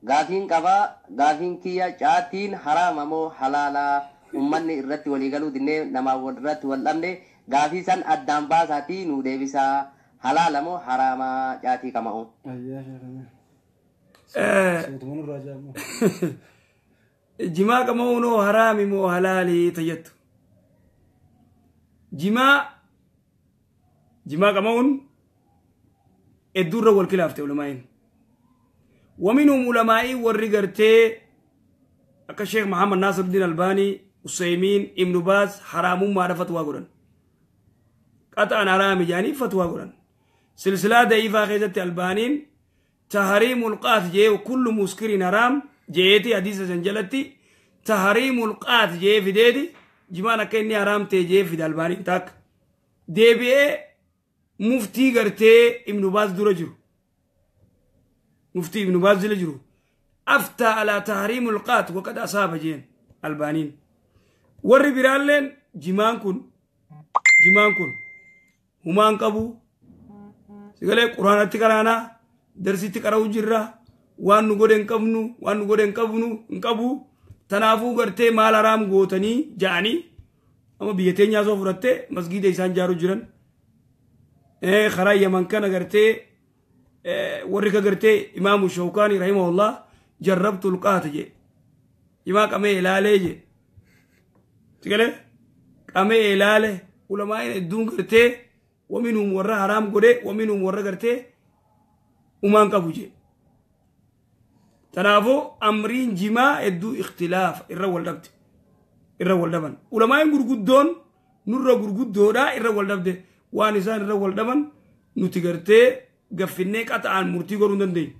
Gaafiin qabaa, gaafiin kiyya caatiin haraama moo halaalaa? Ummanni irratti waliigaluu dinnee namaa wal irratti wal dhabne, gaafii san addaan baasaatii nuu deebisaa. Halaala moo haraamaa caatii qama'u? Hayyee sheekame. Suutuma nurraa jaamu. Jimaa qama'uunoo haraami moo halaalii tayyattu? Jimaa qama'uun hedduurra wal kilaafte ulamaa'iin. ومنهم علماء warri gartee akka Sheekh Muhammad Nasiruddin Albaanii, Usaymiin, Ibnu Baaz haraamummaadha fatwaa godhan. Qaxaan haraami jedhanii fatwaa godhan. Silsilaa da'iifaa keessatti Albaaniin tahariimul qaat jee kullu muskiriin haraam jeeti hadiisa san jalatti tahariimul qaat jee fideeti jimaan akka inni haraam ta'e jee fide Albaaniin takka. Deebi'ee muftii gartee Ibnu Baaz dura jiru. Muftii Ibnu Baaz jala jiru. Aftaa alaa tahariimul qaat waqad asaaba jeen Albaaniin. Warri biraalleen jimaan kun humaan qabu. Sigalee quraanatti qaraanaa darsitti qara'u jirra waan nu godhe hin qabnu, waan nu godhe hin qabnu hin qabu. Tanaafuu gartee maal haraam gootanii ja'anii amma biyya teenyaa soo fudhattee masgiida isaan jaaru jiran. Karaa Yaman kana gartee warri ka gartee Imaamu Shawkaanii rahimahullah jarrabtu ulqaata jee. Jimaa qamee ilaalee jee. Sigalee qamee ilaale ulamaa'in hedduun gartee waminhum warra haraam godhe, waminhum warra gartee umaan qabu jee. Tanaafuu amriin jimaa hedduu ikhtilaafa irra wal dhabde. Irra wal dhaban. Ulamaa'in gurguddoon nurra gurguddoodhaa irra wal dhabde. Waan isaan irra wal dhaban nuti gartee gaffinnee qaxa'aan murtii godhuu hin dandeenyu.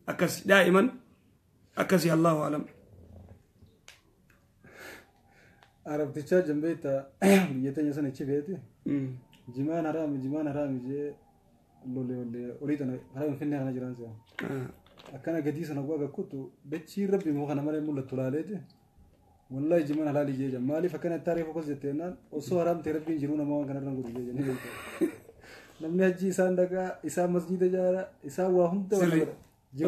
Akkas daa'iman akkasii, Allahu alam. Arabtichaa jambeetta biyya teenya sana ichi beeti. Jimaan haraami, jimaan haraami jee lolle lolle olii tana karaa Finfinnee kana jiran si'a. Akkana gadii sana guwaa gakkutu dachii rabbi moo kana malee mul'attu laaleeti. Wallahi jimaan halaalii jee jira. Maaliif akkana taaree fokkos jettee jennaan, osoo haraam ta'e rabbiin jiruu namaa waan kanarra godhu jee jennee beekta. Namni hajji isaan dhaqaa, isaan masjiida ijaara, isaan waa hunda waan Sirri. godha.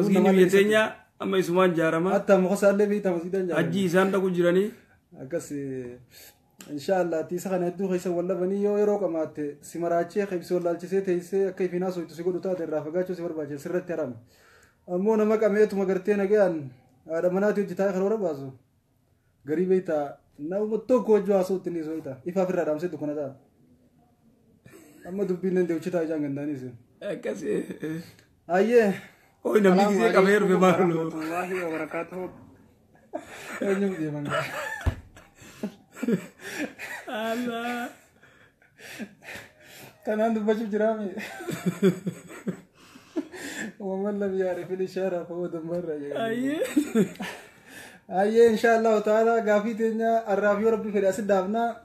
Masgiidni biyya teenyaa amma isumaan ijaarama. Hatta mukasaallee beektaa masjiidaan ijaarama. Hajji isaan dhaqu jiranii. Akkas inshaallah tiisa kana hedduu keessa wal dhabanii yoo yeroo qabaatte si maraachee ibsi wallaalchisee teessee akka ifinaa soitu si godhu taate irraa fagaachuu si barbaachisa, sirratti harame. Ammoo nama qameetuma gartee nagayaan haadha manaati hojii taa'ee karoora baasu. Garii beektaa nama tokko hojii haasa'utti ni soita. Ifaaf irraa dhaamsee dukkana ta'a. Amma dubbiin danda'u hojii ijaan gandaanis. Akkas. Hayyee. Oy namni gisee qabee dhufe maal? Warahmatullahi wabarakatuh. Eenyuuf deeman gaa? Allah. Kanaan dubbachuuf jiraame. ومن لم يعرف الإشارة فهو دمر. Ayyee. Ayyee, insha Allahu ta'ala gaafii teenya arraaf yoo rabbi fedhe asit dhaabna.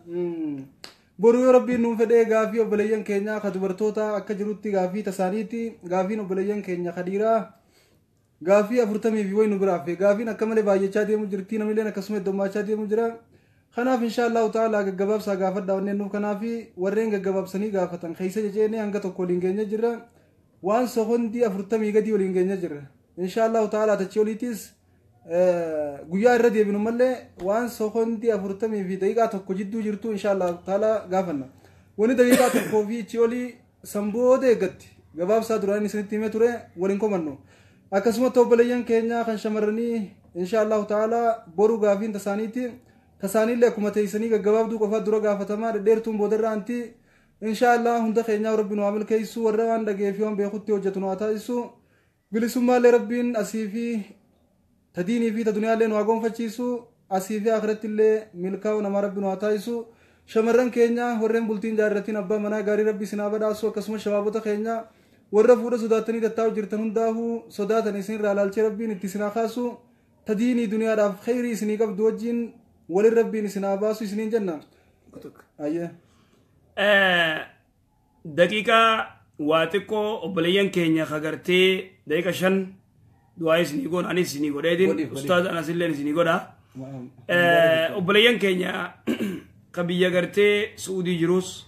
Boruu yoo rabbiin nuun fedhee gaafii obboleeyyan keenya ka dubartoota akka jirutti gaafii tasaaniiti, gaafiin obboleeyyan keenya ka dhiiraa gaafii 40 fi wayi nu biraaf gaafiin akka malee baay'achaa deemu jirti, namni akkasuma heddummachaa deemu jira. Kanaaf insha Allahu ta'ala gaggabaabsaa gaafadhaa wanneen nuuf kanaafi warreen gaggabaabsanii gaafatan keessa jecheenee hanga tokko waliin geenya jirra. Waan sokondii 40 gadii waliin geenya jirra. Insha Allahu ta'ala tachii oliitis guyyaa irra deebinu malee waan sokondii 40 fi daqiiqaa 1 jidduu jirtu insha Allahu ta'ala gaafanna. Wani daqiiqaa 1 fi ichi olii sanbooda eeggatti. Gabaabsaa duraan isinitti himee ture waliin komannu. Akkasumatti obboleeyyan keenya kan shamarranii insha Allahu ta'ala boru gaafiin tasaaniiti. Tasaaniillee akkuma teessanii gaggabaabduu qofaa dura gaafatamaa, dhedheertuun boodarra anti. Insha Allah hunda keenyaa rabbi nu haa milkeessu, warra waan dhagee fi waan beekutti hojjetu nu haa taasisu. Bilisummaallee rabbiin asii fi ta diinii fi ta duniyaallee nu haa gonfachiisu, asii fi akhiratti illee milkaa'u namaa rabbi nu haa taasisu. Shamarran keenya warreen bultiin jaarratiin abbaa manaa gaarii rabbi isin haa badhaasu. Akkasumas shabaabota keenya Warra fuudha sodaatanii tattaa'u jirtan hundaafuu sodaatan isinirraa laalchee rabbiin itti isin haa kaasu. Tadiinii duniyaadhaaf khayrii isinii qabdu wajjin walin rabbiin isin haa baasu isiniin jenna. Ayyee. Daqiiqaa waa xiqqoo obboleeyyan keenya kagartee daqiiqa 5 du'aa isinii goon anis isinii godheetiin ustaaz anas illeen isinii godha. Obboleeyyan keenya ka biyya gartee Suudii jirus,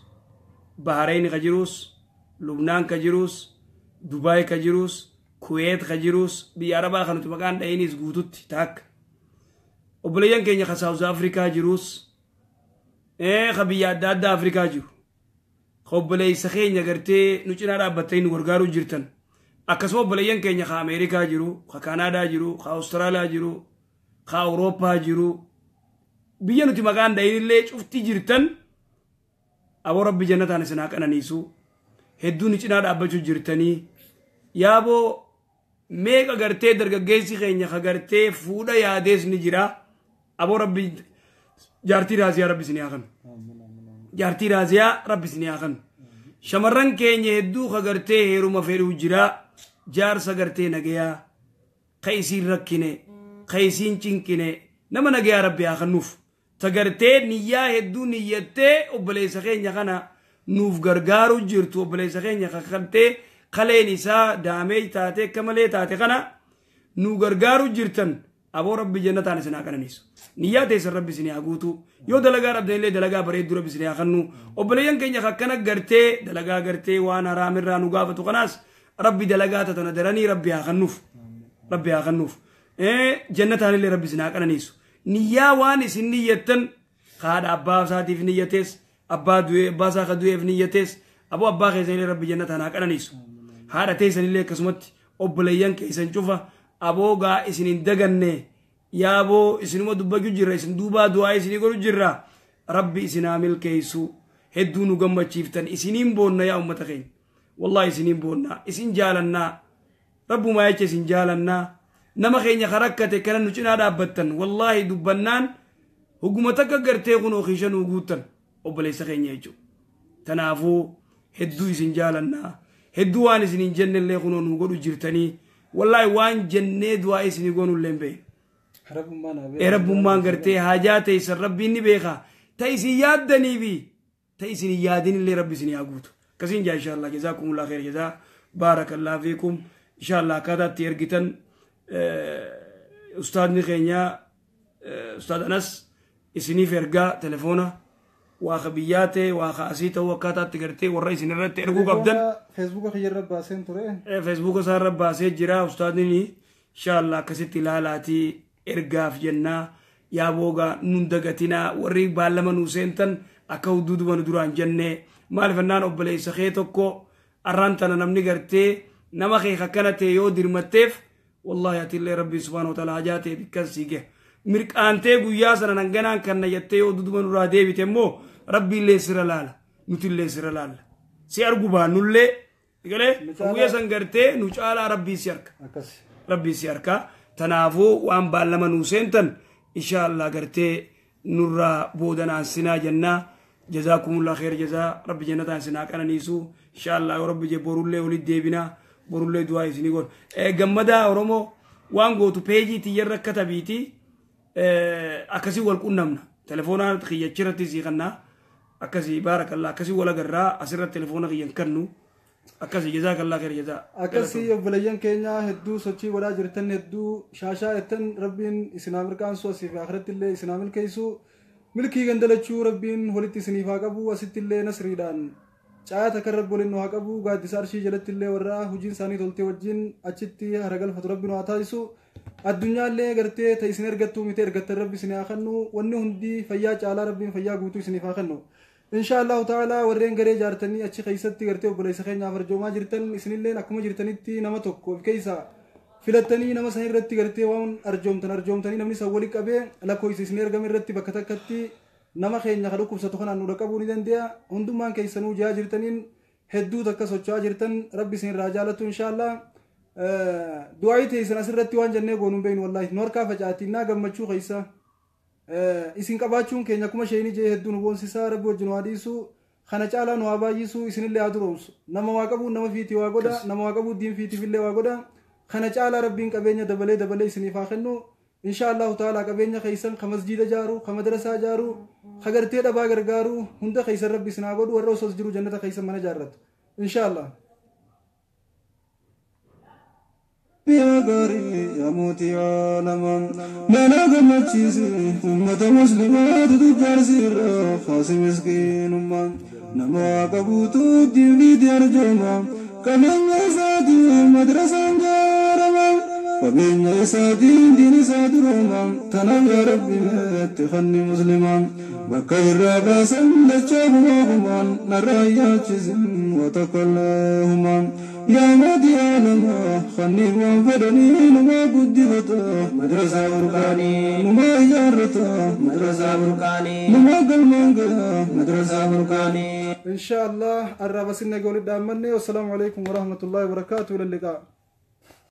Bahrain ka jirus, Lubnaan ka jirus, Dubaay ka jirus, Kuweet ka jirus, biyya Arabaa kan nuti maqaan dha'inis guututti taakka. Obboleeyyan keenya ka Saawuz Afrikaa jirus, ka biyya adda addaa Afrikaa jiru. Ka obboleessa keenya gartee nu cinaa dhaabbattanii nu gargaaruu jirtan. Akkasuma obboleeyyan keenya ka Ameerikaa jiru, ka Kaanaadaa jiru, ka Awustiraaliyaa jiru, ka Awurooppaa jiru. Biyya nuti maqaan dha'inillee cufti jirtan aboo rabbi jannataan isin haa qananiisu. Hedduu nu cinaa dhaabbachuu jirtanii. Yaaboo meeqa gartee dargaggeessi keenya ka gartee fuudha yaadees ni jira. Aboo rabbi jaartii raaziyaa rabbi isin haa kennu. Jaartii raaziyaa rabbi isin haa kennu. Shamarran keenya hedduu ka gartee heeruma fedhuu jira. Jaarsa gartee nagayaa ka isiin rakkine ka isiin cinqine nama nagayaa rabbi haa kennuuf. Ta gartee niyyaa hedduu niyyattee obboleessa keenya kana nuuf gargaaruu jirtu obboleessa keenya kakkaltee kaleen isaa daamee taate akka malee taate kana nu gargaaruu jirtan aboo rabbi jannataan isin haa qananiisu. Niyyaa teessan rabbi isin haa guutu. Yoo dalagaa dhabdan illee dalagaa bareedduu rabbi isin haa kennu. Obboleeyyan keenya akkana gartee dalagaa gartee waan haraamirraa nu gaafatu kanaas rabbi dalagaa tatana daranii rabbi haa kennuuf. Rabbi haa kennuuf. Jannataan illee rabbi isin haa qananiisu. Niyyaa waan isin niyyattan haadha abbaa isaatiif niyyatees abbaa du'ee abbaa isaa ka du'eef niyyatees aboo abbaa keessan illee rabbi jannataan haa qananiisu. Haadha teessan illee akkasumatti obboleeyyan keessan cufa aboo gaa isin hin daganne yaaboo isinuma dubbachuu jirra isin duubaa du'aa isinii godhu jirra rabbi isin haa milkeessu hedduu nu gammachiiftan isiniin boonna yaa ummata keenya wallahi isiniin boonna isin jaalannaa rabbumaa jecha isin jaalannaa nama keenya karakkate kana nu cinaa dhaabbattan wallahi dubbannaan huguma takka gartee kunoo kiisha nuu guuttan obboleessa keenya jechuudha. Tanaafuu hedduu isin jaalannaa hedduu waan isin hin jennellee kunoo nu godhu jirtanii wallahi waan jennee du'aa isinii goonullee hin beeknu. Rabbummaan gartee haajaa teessan rabbiin ni beeka. Ta isin yaaddanii fi ta isin hin yaadinillee rabbi isin haa guutu. Akkasiin jaa inshaallah jazaakumullah khayr jazaa baarakallaa fiikum inshaallah akkaataa itti ergitan ustaadni keenya ustaad Anas isiniif ergaa telefoona waa ka biyyaa ta'e waa ka asii ta'uu akkaataa itti gartee warra isin irratti erguu qabdan. Feesbuuka kiyya irra baaseen ture. Feesbuuka isaa irra baasee jira ustaadni inshaallah akkasitti ilaalaatii ergaaf jennaa yaa boogaa nun dagatinaa warri baallama nuu seentan akka huduuduma nu duraan jennee maalifannaan obboleessa kee tokko arraan tana namni gartee nama kee akkana ta'e yoo dirmatteef wallahi atillee rabbi subhaanahu wa ta'ala hajaa ta'e bikkan sii gahe. Mirqaantee guyyaa sana nanganaan kan na jettee yoo duduma nurraa deebite immoo rabbiillee sira laala nutillee sira laala si argu baannullee galee guyyaa san gartee nu caalaa rabbii si harka rabbii si harka tanaafuu waan baallama nuu seentan inshaallah gartee nurraa boodanaan sinaa jennaa jazaakumullah kheer jazaa rabbi jannataan sinaa qananiisu inshaallah yoo rabbi jee borullee olit deebinaa borullee du'aa isinii goon gammadaa Oromoo waan gootu peejii tiyyarra katabiitii akkasii wal qunnamna telefoonaan kiyyachirratti sii kannaa akkasii baarakallah akkasii wal agarraa asirratti telefoona kiyyan kannu akkasii jazaakallaa khayr jazaa. Akkasii obboleeyyan keenya hedduu sochii godhaa jirtan hedduu shaashaa jettan rabbiin isinaa mirqaansu asii fi akhiratti illee isinaa milkeessu milkii gandalachuu rabbiin walitti isiniif haa qabu asitti illee nasriidhaan caayaa takka rabbi waliin nu haa qabu gaaddisa arshii jalatti illee warra hojiin isaanii toltee wajjin achitti haragalfatu rabbi nu haa taasisu. Addunyaallee gartee ta isin ergattuu miti ergattan rabbi isin haa kennu wanni hundi fayyaa caalaa rabbiin fayyaa guutuu isiniif haa kennu. Inshaallahu ta'ala warreen garee jaartanii achi keessatti gartee obboleessa keenyaaf arjoomaa jirtan isinilleen akkuma jirtanitti nama tokko of keessa filattanii nama san irratti gartee waan arjoomtan arjoomtanii namni san walii qabee lakkoofsa isin ergame irratti bakka takkatti nama keenya ka dhukkubsatu kanaan nu dhaqqabuu ni danda'a. Hundummaan keessanuu ji'a jirtaniin hedduu takka socho'aa jirtan rabbi isin irraa jaalatu inshaallah. Du'aa teessan asirratti waan jennee goonuun beeknu wallaahi nu harkaa facaatinnaa gammachuu keessa isin qabaachuun keenya akkuma isheen ijee hedduu nu boonsisaa rabbi wajjin waa dhiisu Kana caalaa nu haa baay'isuu, isinillee haa duroomsu. Nama waa qabu nama fiitii waa godha, nama waa qabu diin fiitiifillee waa godha. Kana caalaa Rabbiin qabeenya dabalee dabalee isiniif haa kennu. Insha Allahu ta'ala qabeenya keessan ka masjiida jaaru, ka madrasaa jaaru, ka gartee dhabaa gargaaru hunda keessan Rabbi isin haa godhu. Warra osoo jiru jannata keessan mana jaarratu. Insha Allah. Yaa gaarii, yaa mootii aalamaa, nana gammachiise. Ummata muslimaatu tujjaarsiirra kaasi miskiinummaa. Nama waa qabuutu diiniti arjooma, qabeenya isaatiin madrasaan jaarama, qabeenya isaatiin diin isaa durooma. Tanaaf yaa Rabbi meetti kanni muslimaa bakka irraa kaasan dachaa kumaa kumaan narraa yaachisin watakkalleehumaa. Yaa mootii aalamaa, kanneen waan fedhanii numaa guddifata madrasaa Burqaanii, numaa ijaarrata madrasaa Burqaanii, numaa galmaan gaha madrasaa Burqaanii. Insha Allah arraa basinna goolii dhaammanne. Wassalaamu alaikum warahmatullahi wabarakaatu. Ila liqaa.